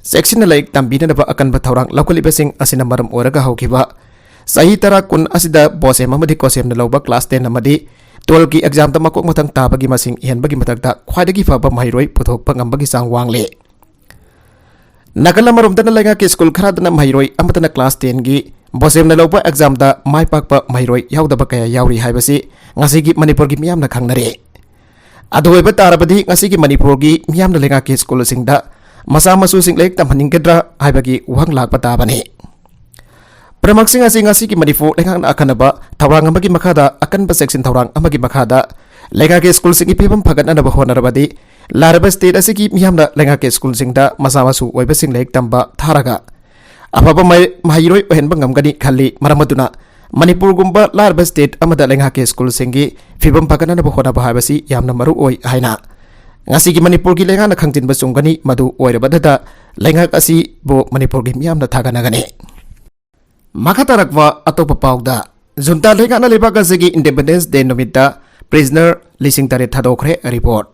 ꯆꯦꯛꯁꯤꯟꯅ ꯂꯥꯏꯔꯤꯛ ꯇꯝꯕꯤꯅꯅꯕ ꯑꯀꯟꯕ ꯊꯧꯔꯥꯡ ꯂꯧꯈꯠꯂꯤꯕꯁꯤꯡ ꯑꯁꯤꯅ ꯃꯔꯝ ꯑꯣꯏꯔꯒ ꯍꯧꯈꯤꯕ ꯆꯍꯤ ꯇꯔꯥ ꯀꯨꯟ ꯑꯁꯤꯗ ꯕꯣꯁꯦꯝ ꯑꯃꯗꯤ ꯀꯣꯁꯦꯝꯅ ꯂꯧꯕ ꯀ꯭ꯂꯥꯁ ꯇꯦꯟ ꯑꯃꯗꯤ ꯇꯨꯋꯦꯜꯐꯀꯤ ꯑꯦꯛꯖꯥꯝꯗ ꯃꯀꯣꯛ ꯃꯊꯪ ꯇꯥꯕꯒꯤ ꯃꯁꯤꯡ ꯍꯦꯟꯕꯒꯤ ꯃꯊꯛꯇ ꯈ꯭ꯋꯥꯏꯗꯒꯤ ꯐꯕ ꯃꯍꯩꯔꯣꯏ ꯄꯨꯊꯣꯛꯄ ꯉꯝꯕꯒꯤ ꯆꯥꯡ ꯋꯥꯡꯂꯤ꯫ ꯅꯥꯀꯜ ꯑꯃꯔꯣꯝꯗꯅ ꯂꯩꯉꯥꯛꯀꯤ ꯁ꯭ꯀꯨꯜ ꯈꯔꯗꯅ ꯃꯍꯩꯔꯣꯏ ꯑꯃꯠꯇꯅ ꯀ꯭ꯂꯥꯁ ꯇꯦꯟꯒꯤ ꯕꯣꯁꯦꯝꯅ ꯂꯧꯕ ꯑꯦꯛꯖꯥꯝꯗ ꯃꯥꯏ ꯄꯥꯛꯄ ꯃꯍꯩꯔꯣꯏ ꯌꯥꯎꯗꯕ ꯀꯌꯥ ꯌꯥꯎꯔꯤ ꯍꯥꯏꯕꯁꯤ ꯉꯁꯤꯒꯤ ꯃꯅꯤꯄꯨꯔꯒꯤ ꯃꯤꯌꯥꯝꯅ ꯈꯪꯅꯔꯦ꯫ ꯑꯗꯨ ꯑꯣꯏꯕ ꯇꯥꯔꯕꯗꯤ ꯉꯁꯤꯒꯤ ꯃꯅꯤꯄꯨꯔꯒꯤ ꯃꯤꯌꯥꯝꯅ ꯂꯩꯉꯥꯛꯀꯤ ꯁ꯭ꯀꯨꯜꯁꯤꯡꯗ ꯃꯆꯥ ꯃꯁꯨꯁꯤꯡ ꯂꯥꯏꯔꯤꯛ ꯇꯝꯍꯟꯅꯤꯡꯒꯗ꯭ꯔꯥ ꯍꯥꯏꯕꯒꯤ ꯋꯥꯍꯪ ꯂꯥꯛꯄ ꯇꯥꯕꯅꯤ꯫ ꯄꯨꯝꯅꯃꯛꯁꯤꯡ ꯑꯁꯤ ꯉꯁꯤꯒꯤ ꯃꯅꯤꯄꯨꯔ ꯂꯩꯉꯥꯛꯅ ꯑꯈꯟꯅꯕ ꯊꯧꯔꯥꯡ ꯑꯃꯒꯤ ꯃꯈꯥꯗ, ꯑꯀꯟꯕ ꯆꯦꯛꯁꯤꯟ ꯊꯧꯔꯥꯡ ꯑꯃꯒꯤ ꯃꯈꯥꯗ ꯂꯩꯉꯥꯛꯀꯤ ꯁ꯭ꯀꯨꯜꯁꯤꯡꯒꯤ ꯐꯤꯕꯝ ꯐꯒꯠꯅꯅꯕ ꯍꯣꯠꯅꯔꯕꯗꯤ, ꯂꯥꯏꯔꯕ ꯁ꯭ꯇꯦꯠ ꯑꯁꯤꯒꯤ ꯃꯤꯌꯥꯝꯅ ꯂꯩꯉꯥꯛꯀꯤ ꯁ꯭ꯀꯨꯜꯁꯤꯡꯗ ꯃꯆꯥ ꯃꯁꯨ ꯑꯣꯏꯕꯁꯤꯡ ꯂꯥꯏꯔꯤꯛ ꯇꯝꯕ ꯊꯥꯔꯒ ꯑꯐꯕ ꯃꯍꯩ-, ꯃꯍꯩꯔꯣꯏ ꯑꯣꯏꯍꯟꯕ ꯉꯝꯒꯅꯤ ꯈꯜꯂꯤ꯫ ꯃꯔꯝ ꯑꯗꯨꯅ ꯃꯅꯤꯄꯨꯔꯒꯨꯝꯕ ꯂꯥꯏꯔꯕ ꯁ꯭ꯇꯦꯠ ꯑꯃꯗ ꯂꯩꯉꯥꯛꯀꯤ ꯁ꯭ꯀꯨꯜꯁꯤꯡꯒꯤ ꯐꯤꯕꯝ ꯐꯒꯠꯅꯅꯕ ꯍꯣꯠꯅꯕ ꯍꯥꯏꯕꯁꯤ ꯌꯥꯝꯅ ꯃꯔꯨ ꯑꯣꯏ ꯍꯥꯏꯅ ꯉꯁꯤꯒꯤ ꯃꯅꯤꯄꯨꯔꯒꯤ ꯂꯩꯉꯥꯛꯅ ꯈꯪꯖꯤꯟꯕ ꯆꯨꯝꯒꯅꯤ꯫ ꯃꯗꯨ ꯑꯣꯏꯔꯕꯗꯇ ꯂꯩꯉꯥꯛ ꯑꯁꯤꯕꯨ ꯃꯅꯤꯄꯨꯔꯒꯤ ꯃꯤꯌꯥꯝꯅ ꯊꯥꯒꯠꯅꯒꯅꯤ꯫ ꯃꯈꯥ ꯇꯥꯔꯛꯄ ꯑꯇꯣꯞꯄ ꯄꯥꯎꯗ, ꯖꯨꯟꯇꯥ ꯂꯩꯉꯥꯛꯅ ꯂꯩꯕꯥꯛ ꯑꯁꯤꯒꯤ Independence Day ꯅꯨꯃꯤꯠꯇ prisoner ꯂꯤꯁꯤꯡ ꯇꯔꯦꯠ ꯊꯥꯗꯣꯛꯈ꯭ꯔꯦ꯫ Report.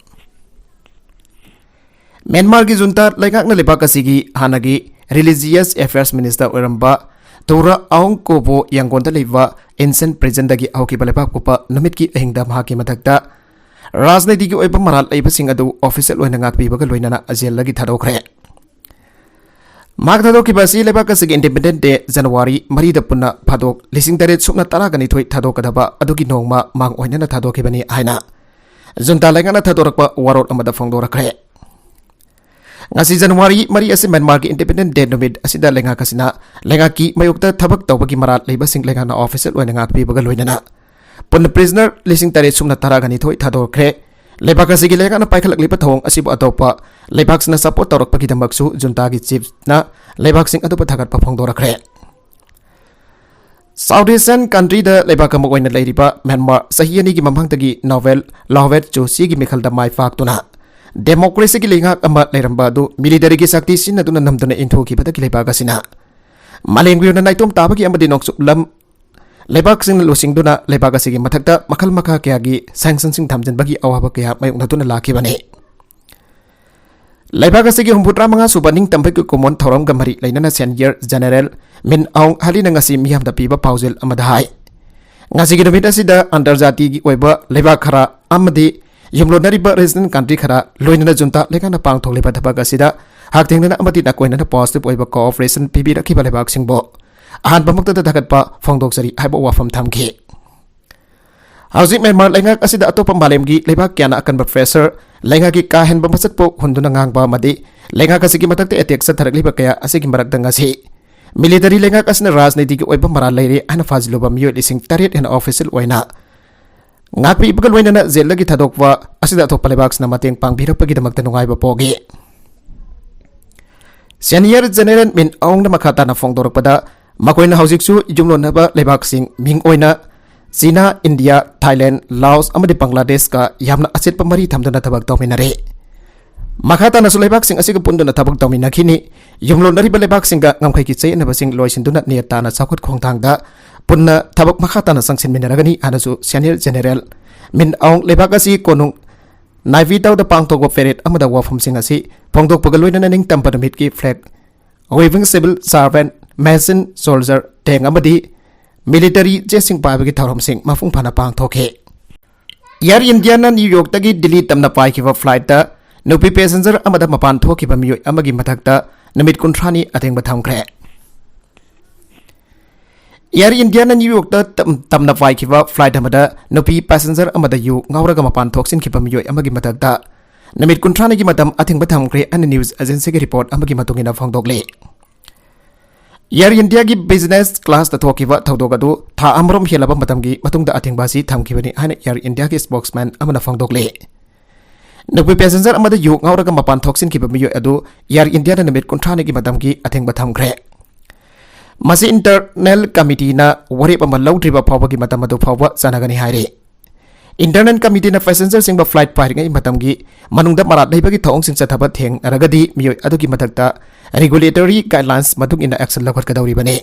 ꯃ꯭ꯌꯥꯟꯃꯥꯔꯒꯤ ꯖꯨꯟꯇꯥ ꯂꯩꯉꯥꯛꯅ ꯂꯩꯕꯥꯛ ꯑꯁꯤꯒꯤ ꯍꯥꯟꯅꯒꯤ Religious Affairs Minister ꯑꯣꯏꯔꯝꯕ ꯇꯨꯔꯥ ꯑꯥꯎꯡ ꯀꯣꯕꯣ ꯌꯥꯡꯒꯣꯟꯗ ꯂꯩꯕ Insein Prisonꯗꯒꯤ ꯍꯧꯈꯤꯕ ꯂꯩꯕꯥꯛꯄꯣꯛꯄ ꯅꯨꯃꯤꯠꯀꯤ ꯑꯍꯤꯡꯗ ꯃꯍꯥꯛꯀꯤ ꯃꯊꯛꯇ ꯔꯥꯖꯅꯤꯇꯤꯒꯤ ꯑꯣꯏꯕ ꯃꯔꯥꯜ ꯂꯩꯕꯁꯤꯡ ꯑꯗꯨ official ꯑꯣꯏꯅ ꯉꯥꯛꯄꯤꯕꯒ ꯂꯣꯏꯅꯅ ꯖꯦꯜꯗꯒꯤ ꯊꯥꯗꯣꯛꯈ꯭ꯔꯦ꯫ ꯃꯍꯥꯛ ꯊꯥꯗꯣꯛꯈꯤꯕ ꯑꯁꯤ ꯂꯩꯕꯥꯛ ꯑꯁꯤꯒꯤ Independence Day ꯖꯅꯋꯥꯔꯤ ꯃꯔꯤꯗ ꯄꯨꯟꯅ ꯐꯥꯗꯣꯛ ꯂꯤꯁꯤꯡ ꯇꯔꯦꯠ ꯁꯨꯞꯅ ꯇꯔꯥꯒ ꯅꯤꯊꯣꯏ ꯊꯥꯗꯣꯛꯀꯗꯕ ꯑꯗꯨꯒꯤ ꯅꯣꯡꯃ ꯃꯥꯡ ꯑꯣꯏꯅꯅ ꯊꯥꯗꯣꯛꯈꯤꯕꯅꯤ ꯍꯥꯏꯅ ꯖꯨꯟꯇꯥ ꯂꯩꯉꯥꯛꯅ ꯊꯥꯗꯣꯔꯛꯄ ꯋꯥꯔꯣꯜ ꯑꯃꯗ ꯐꯣꯡꯗꯣꯔꯛꯈ꯭ꯔꯦ꯫ ꯉꯁꯤ ꯖꯅꯋꯥꯔꯤ ꯃꯔꯤ ꯑꯁꯤ ꯃ꯭ꯌꯥꯟꯃꯥꯔꯒꯤ Independence Day ꯅꯨꯃꯤꯠ ꯑꯁꯤꯗ ꯂꯩꯉꯥꯛ ꯑꯁꯤꯅ ꯂꯩꯉꯥꯛꯀꯤ ꯃꯥꯌꯣꯛꯇ ꯊꯕꯛ ꯇꯧꯕꯒꯤ ꯃꯔꯥꯜ ꯂꯩꯕꯁꯤꯡ ꯂꯩꯉꯥꯛꯅ official ꯑꯣꯏꯅ ꯉꯥꯛꯄꯤꯕꯒ ꯂꯣꯏꯅꯅ ꯄꯨꯟꯅ prisoner ꯂꯤꯁꯤꯡ ꯇꯔꯦꯠ ꯁꯨꯞꯅ ꯇꯔꯥꯒ ꯅꯤꯊꯣꯏ ꯊꯥꯗꯣꯛꯈ꯭ꯔꯦ꯫ ꯂꯩꯕꯥꯛ ꯑꯁꯤꯒꯤ ꯂꯩꯉꯥꯛꯅ ꯄꯥꯏꯈꯠꯂꯛꯂꯤꯕ ꯊꯧꯑꯣꯡ ꯑꯁꯤꯕꯨ ꯑꯇꯣꯞꯄ ꯂꯩꯕꯥꯛꯁꯤꯡꯅ support ꯇꯧꯔꯛꯄꯒꯤꯗꯃꯛꯁꯨ ꯖꯨꯟꯇꯥꯒꯤ chiefꯅ ꯂꯩꯕꯥꯛꯁꯤꯡ ꯑꯗꯨꯕꯨ ꯊꯥꯒꯠꯄ ꯐꯣꯡꯗꯣꯔꯛꯈ꯭ꯔꯦ꯫ South Asian countryꯗ ꯂꯩꯕꯥꯛ ꯑꯃ ꯑꯣꯏꯅ ꯂꯩꯔꯤꯕ ꯃ꯭ꯌꯥꯟꯃꯥꯔ ꯆꯍꯤ ꯑꯅꯤꯒꯤ ꯃꯃꯥꯡꯗꯒꯤ ꯅꯣꯕꯦꯜ ꯂꯥꯎꯔꯦꯠ ꯆꯨ ꯁꯤꯒꯤ ꯃꯤꯈꯜꯗ ꯃꯥꯏ ꯄꯥꯛꯇꯨꯅ democracyꯒꯤ ꯂꯩꯉꯥꯛ ꯑꯃ ꯂꯩꯔꯝꯕ ꯑꯗꯨ militaryꯒꯤ ꯁꯛꯇꯤ ꯁꯤꯖꯤꯟꯅꯗꯨꯅ ꯅꯝꯗꯨꯅ ꯏꯟꯊꯣꯛꯈꯤꯕꯗꯒꯤ ꯂꯩꯕꯥꯛ ꯑꯁꯤꯅ ꯃꯥꯂꯦꯝꯒꯤ ꯑꯣꯏꯅ ꯅꯥꯏꯇꯣꯝ ꯇꯥꯕꯒꯤ ꯑꯃꯗꯤ ꯅꯣꯡꯆꯨꯞ ꯂꯝ ꯂꯩꯕꯥꯛꯁꯤꯡꯅ ꯂꯨꯆꯤꯡꯗꯨꯅ ꯂꯩꯕꯥꯛ ꯑꯁꯤꯒꯤ ꯃꯊꯛꯇ ꯃꯈꯜ ꯃꯈꯥ ꯀꯌꯥꯒꯤ sanctionꯁꯤꯡ ꯊꯝꯖꯤꯟꯕꯒꯤ ꯑꯋꯥꯕ ꯀꯌꯥ ꯃꯥꯌꯣꯛꯅꯗꯨꯅ ꯂꯥꯛꯈꯤꯕꯅꯤ꯫ ꯂꯩꯕꯥꯛ ꯑꯁꯤꯒꯤ ꯍꯨꯝꯐꯨꯇꯔꯥ ꯃꯉꯥ ꯁꯨꯕ ꯅꯤꯡꯇꯝꯕꯒꯤ ꯀꯨꯝꯑꯣꯟ ꯊꯧꯔꯝꯒ ꯃꯔꯤ ꯂꯩꯅꯅ Senior General Min Aung Hlaingꯅ ꯉꯁꯤ ꯃꯤꯌꯥꯝꯗ ꯄꯤꯕ ꯄꯥꯎꯖꯦꯜ ꯑꯃꯗ ꯍꯥꯏ, ꯉꯁꯤꯒꯤ ꯅꯨꯃꯤꯠ ꯑꯁꯤꯗ ꯑꯟꯇꯔꯖꯥꯇꯤꯒꯤ ꯑꯣꯏꯕ ꯂꯩꯕꯥꯛ ꯈꯔ ꯑꯃꯗꯤ ꯌꯨꯝꯂꯣꯟꯅꯔꯤꯕ region country ꯈꯔ ꯂꯣꯏꯅꯅ ꯖꯨꯟꯇꯥ ꯂꯩꯉꯥꯛꯅ ꯄꯥꯡꯊꯣꯛꯂꯤꯕ ꯊꯕꯛ ꯑꯁꯤꯗ ꯍꯛꯊꯦꯡꯅꯅ ꯑꯃꯗꯤ ꯅꯥꯀꯣꯏꯅꯅ positive ꯑꯣꯏꯕ cooperation ꯄꯤꯕꯤꯔꯛꯈꯤꯕ ꯂꯩꯕꯥꯛꯁꯤꯡꯕꯨ ꯑꯍꯥꯟꯕꯃꯛꯇꯗ ꯊꯥꯒꯠꯄ ꯐꯣꯡꯗꯣꯛꯆꯔꯤ ꯍꯥꯏꯕ ꯋꯥꯐꯝ ꯊꯝꯈꯤ꯫ ꯍꯧꯖꯤꯛ ꯃ꯭ꯌꯥꯟꯃꯥꯔ ꯂꯩꯉꯥꯛ ꯑꯁꯤꯗ ꯑꯇꯣꯞꯄ ꯃꯥꯂꯦꯝꯒꯤ ꯂꯩꯕꯥꯛ ꯀꯌꯥꯅ ꯑꯀꯟꯕ pressure, ꯂꯩꯉꯥꯛꯀꯤ ꯀꯥ ꯍꯦꯟꯕ ꯃꯁꯛꯄꯨ ꯍꯨꯟꯗꯨꯅ ꯉꯥꯡꯕ ꯑꯃꯗꯤ ꯂꯩꯉꯥꯛ ꯑꯁꯤꯒꯤ ꯃꯊꯛꯇ attack ꯆꯠꯊꯔꯛꯂꯤꯕ ꯀꯌꯥ ꯑꯁꯤꯒꯤ ꯃꯔꯛꯇ ꯉꯁꯤ military ꯂꯩꯉꯥꯛ ꯑꯁꯤꯅ ꯔꯥꯖꯅꯤꯇꯤꯒꯤ ꯑꯣꯏꯕ ꯃꯔꯥꯜ ꯂꯩꯔꯦ ꯍꯥꯏꯅ ꯐꯥꯖꯤꯜꯂꯨꯕ ꯃꯤꯑꯣꯏ ꯂꯤꯁꯤꯡ ꯇꯔꯦꯠ ꯍꯦꯟꯅ official ꯑꯣꯏꯅ ꯉꯥꯛꯄꯤꯕꯒ ꯂꯣꯏꯅꯅ ꯖꯦꯜꯗꯒꯤ ꯊꯥꯗꯣꯛꯄ ꯑꯁꯤꯗ ꯑꯇꯣꯞꯄ ꯂꯩꯕꯥꯛꯁꯤꯡꯅ ꯃꯇꯦꯡ ꯄꯥꯡꯕꯤꯔꯛꯄꯒꯤꯗꯃꯛꯇ ꯅꯨꯡꯉꯥꯏꯕ ꯄꯣꯛꯏ꯫ Senior General Min Aungꯅ ꯃꯈꯥ ꯇꯥꯅ ꯐꯣꯡꯗꯣꯔꯛꯄꯗ, ꯃꯈꯣꯏꯅ ꯍꯧꯖꯤꯛꯁꯨ ꯌꯨꯝꯂꯣꯟꯅꯕ ꯂꯩꯕꯥꯛꯁꯤꯡ, ꯃꯤꯡ ꯑꯣꯏꯅ ꯆꯤꯅꯥ, ꯏꯟꯗꯤꯌꯥ, ꯊꯥꯏꯂꯦꯟ, ꯂꯥꯑꯣꯁ ꯑꯃꯗꯤ ꯕꯪꯒ꯭ꯂꯥꯗꯦꯁꯀ ꯌꯥꯝꯅ ꯑꯆꯦꯠꯄ ꯃꯔꯤ ꯊꯝꯗꯨꯅ ꯊꯕꯛ ꯇꯧꯃꯤꯟꯅꯔꯤ꯫ ꯃꯈꯥ ꯇꯥꯅꯁꯨ ꯂꯩꯕꯥꯛꯁꯤꯡ ꯑꯁꯤꯒ ꯄꯨꯟꯗꯨꯅ ꯊꯕꯛ ꯇꯧꯃꯤꯟꯅꯈꯤꯅꯤ꯫ ꯌꯨꯝꯂꯣꯟꯅꯔꯤꯕ ꯂꯩꯕꯥꯛꯁꯤꯡꯒ ꯉꯝꯈꯩꯒꯤ ꯆꯌꯦꯠꯅꯕꯁꯤꯡ ꯂꯣꯏꯁꯤꯟꯗꯨꯅ ꯅꯦꯠ ꯇꯥꯅ ꯆꯥꯎꯈꯠ ꯈꯣꯡꯊꯥꯡꯗ ꯄꯨꯟꯅ ꯊꯕꯛ ꯃꯈꯥ ꯇꯥꯅ ꯆꯪꯁꯤꯟꯃꯤꯟꯅꯔꯒꯅꯤ ꯍꯥꯏꯅꯁꯨ ꯁꯦꯅꯤꯌꯔ ꯖꯦꯅꯦꯔꯦꯜ ꯃꯤꯟ ꯑꯣꯡ ꯂꯩꯕꯥꯛ ꯑꯁꯤ ꯀꯣꯅꯨꯡ ꯅꯥꯏꯄꯤꯇꯥꯎꯗ ꯄꯥꯡꯊꯣꯛꯄ ꯄꯦꯔꯦꯗ ꯑꯃꯗ ꯋꯥꯐꯝꯁꯤꯡ ꯑꯁꯤ ꯐꯣꯡꯗꯣꯛꯄꯒ ꯂꯣꯏꯅꯅ ꯅꯤꯡꯇꯝꯕ ꯅꯨꯃꯤꯠꯀꯤ flag waving civil servant, machine, soldier, tank ꯑꯃꯗꯤ ꯃꯤꯂꯤꯇꯔꯤ ꯆꯦꯁꯤꯡ ꯄꯥꯏꯕꯒꯤ ꯊꯧꯔꯝꯁꯤꯡ ꯃꯄꯨꯡ ꯐꯥꯅ ꯄꯥꯡꯊꯣꯛꯈꯤ꯫ ꯏꯌꯔ ꯏꯟꯗꯤꯌꯥꯅ ꯅ꯭ꯌꯨ ꯌꯣꯔꯛꯇꯒꯤ ꯗꯤꯜꯂꯤ ꯇꯝꯅ ꯄꯥꯏꯈꯤꯕ ꯐ꯭ꯂꯥꯏꯠꯇ ꯅꯨꯄꯤ ꯄꯦꯁꯦꯟꯖꯔ ꯑꯃꯗ ꯃꯄꯥꯟ ꯊꯣꯛꯈꯤꯕ ꯃꯤꯑꯣꯏ ꯑꯃꯒꯤ ꯃꯊꯛꯇ ꯅꯨꯃꯤꯠ ꯀꯨꯟꯊ꯭ꯔꯥꯅꯤ ꯑꯊꯤꯡꯕ ꯊꯝꯈ꯭ꯔꯦ꯫ ꯏꯌꯔ ꯏꯟꯗꯤꯌꯥꯅ ꯅ꯭ꯌꯨ ꯌꯣꯔꯛꯇ ꯇꯝ-, ꯇꯝꯅ ꯄꯥꯏꯈꯤꯕ ꯐ꯭ꯂꯥꯏꯠ ꯑꯃꯗ ꯅꯨꯄꯤ ꯄꯦꯁꯦꯟꯖꯔ ꯑꯃꯗ ꯌꯨ ꯉꯥꯎꯔꯒ ꯃꯄꯥꯟ ꯊꯣꯛꯆꯤꯟꯈꯤꯕ ꯃꯤꯑꯣꯏ ꯑꯃꯒꯤ ꯃꯊꯛꯇ ꯅꯨꯃꯤꯠ ꯀꯨꯟꯊ꯭ꯔꯥꯅꯤꯒꯤ ꯃꯇꯝ ꯑꯊꯤꯡꯕ ꯊꯝꯈ꯭ꯔꯦ ꯍꯥꯏꯅ ꯅ꯭ꯌꯨꯁ ꯑꯦꯖꯦꯟꯁꯤꯒꯤ ꯔꯤꯄꯣꯔꯠ ꯑꯃꯒꯤ ꯃꯇꯨꯡ ꯏꯟꯅ ꯐꯣꯡꯗꯣꯛꯂꯤ꯫ ꯏꯌꯔ ꯏꯟꯗꯤꯌꯥꯒꯤ ꯕꯤꯖꯤꯅꯦꯁ ꯀ꯭ꯂꯥꯁꯇ ꯊꯣꯛꯈꯤꯕ ꯊꯧꯗꯣꯛ ꯑꯗꯨ ꯊꯥ ꯑꯃꯔꯣꯝ ꯍꯦꯜꯂꯕ ꯃꯇꯝꯒꯤ ꯃꯇꯨꯡꯗ ꯑꯊꯤꯡꯕ ꯑꯁꯤ ꯊꯝꯈꯤꯕꯅꯤ ꯍꯥꯏꯅ ꯏꯌꯔ ꯏꯟꯗꯤꯌꯥꯒꯤ ꯁ꯭ꯄꯣꯛꯁꯃꯦꯟ ꯑꯃꯅ ꯐꯣꯡꯗꯣꯛꯂꯤ꯫ ꯅꯨꯄꯤ ꯄꯦꯁꯦꯟꯖꯔ ꯑꯃꯗ ꯌꯨ ꯉꯥꯎꯔꯒ ꯃꯄꯥꯟ ꯊꯣꯛꯆꯤꯟꯈꯤꯕ ꯃꯤꯑꯣꯏ ꯑꯗꯨ ꯏꯌꯔ ꯏꯟꯗꯤꯌꯥꯅ ꯅꯨꯃꯤꯠ ꯀꯨꯟꯊ꯭ꯔꯥꯅꯤꯒꯤ ꯃꯇꯝꯒꯤ ꯑꯊꯤꯡꯕ ꯊꯝꯈ꯭ꯔꯦ꯫ ꯃꯁꯤ ꯏꯟꯇꯔꯅꯦꯜ ꯀꯃꯤꯇꯤꯅ ꯋꯥꯔꯦꯞ ꯑꯃ ꯂꯧꯗ꯭ꯔꯤꯕ ꯐꯥꯎꯕꯒꯤ ꯃꯇꯝ ꯑꯗꯨ ꯐꯥꯎꯕ ꯆꯠꯅꯒꯅꯤ ꯍꯥꯏꯔꯤ꯫ ꯏꯟꯇꯔꯅꯦꯜ ꯀꯃꯤꯇꯤꯅ ꯄꯦꯁꯦꯟꯖꯔꯁꯤꯡꯕꯨ ꯐ꯭ꯂꯥꯏꯠ ꯄꯥꯏꯔꯤꯉꯩ ꯃꯇꯝꯒꯤ ꯃꯅꯨꯡꯗ ꯃꯔꯥꯜ ꯂꯩꯕꯒꯤ ꯊꯧꯑꯣꯡꯁꯤꯡ ꯆꯠꯊꯕ ꯊꯦꯡꯅꯔꯒꯗꯤ ꯃꯤꯑꯣꯏ ꯑꯗꯨꯒꯤ ꯃꯊꯛꯇ ꯔꯤꯒꯨꯂꯦꯇꯔꯤ ꯒꯥꯏꯗꯂꯥꯏꯟꯁ ꯃꯇꯨꯡ ꯏꯟꯅ ꯑꯦꯛꯁꯟ ꯂꯧꯈꯠꯀꯗꯧꯔꯤꯕꯅꯤ꯫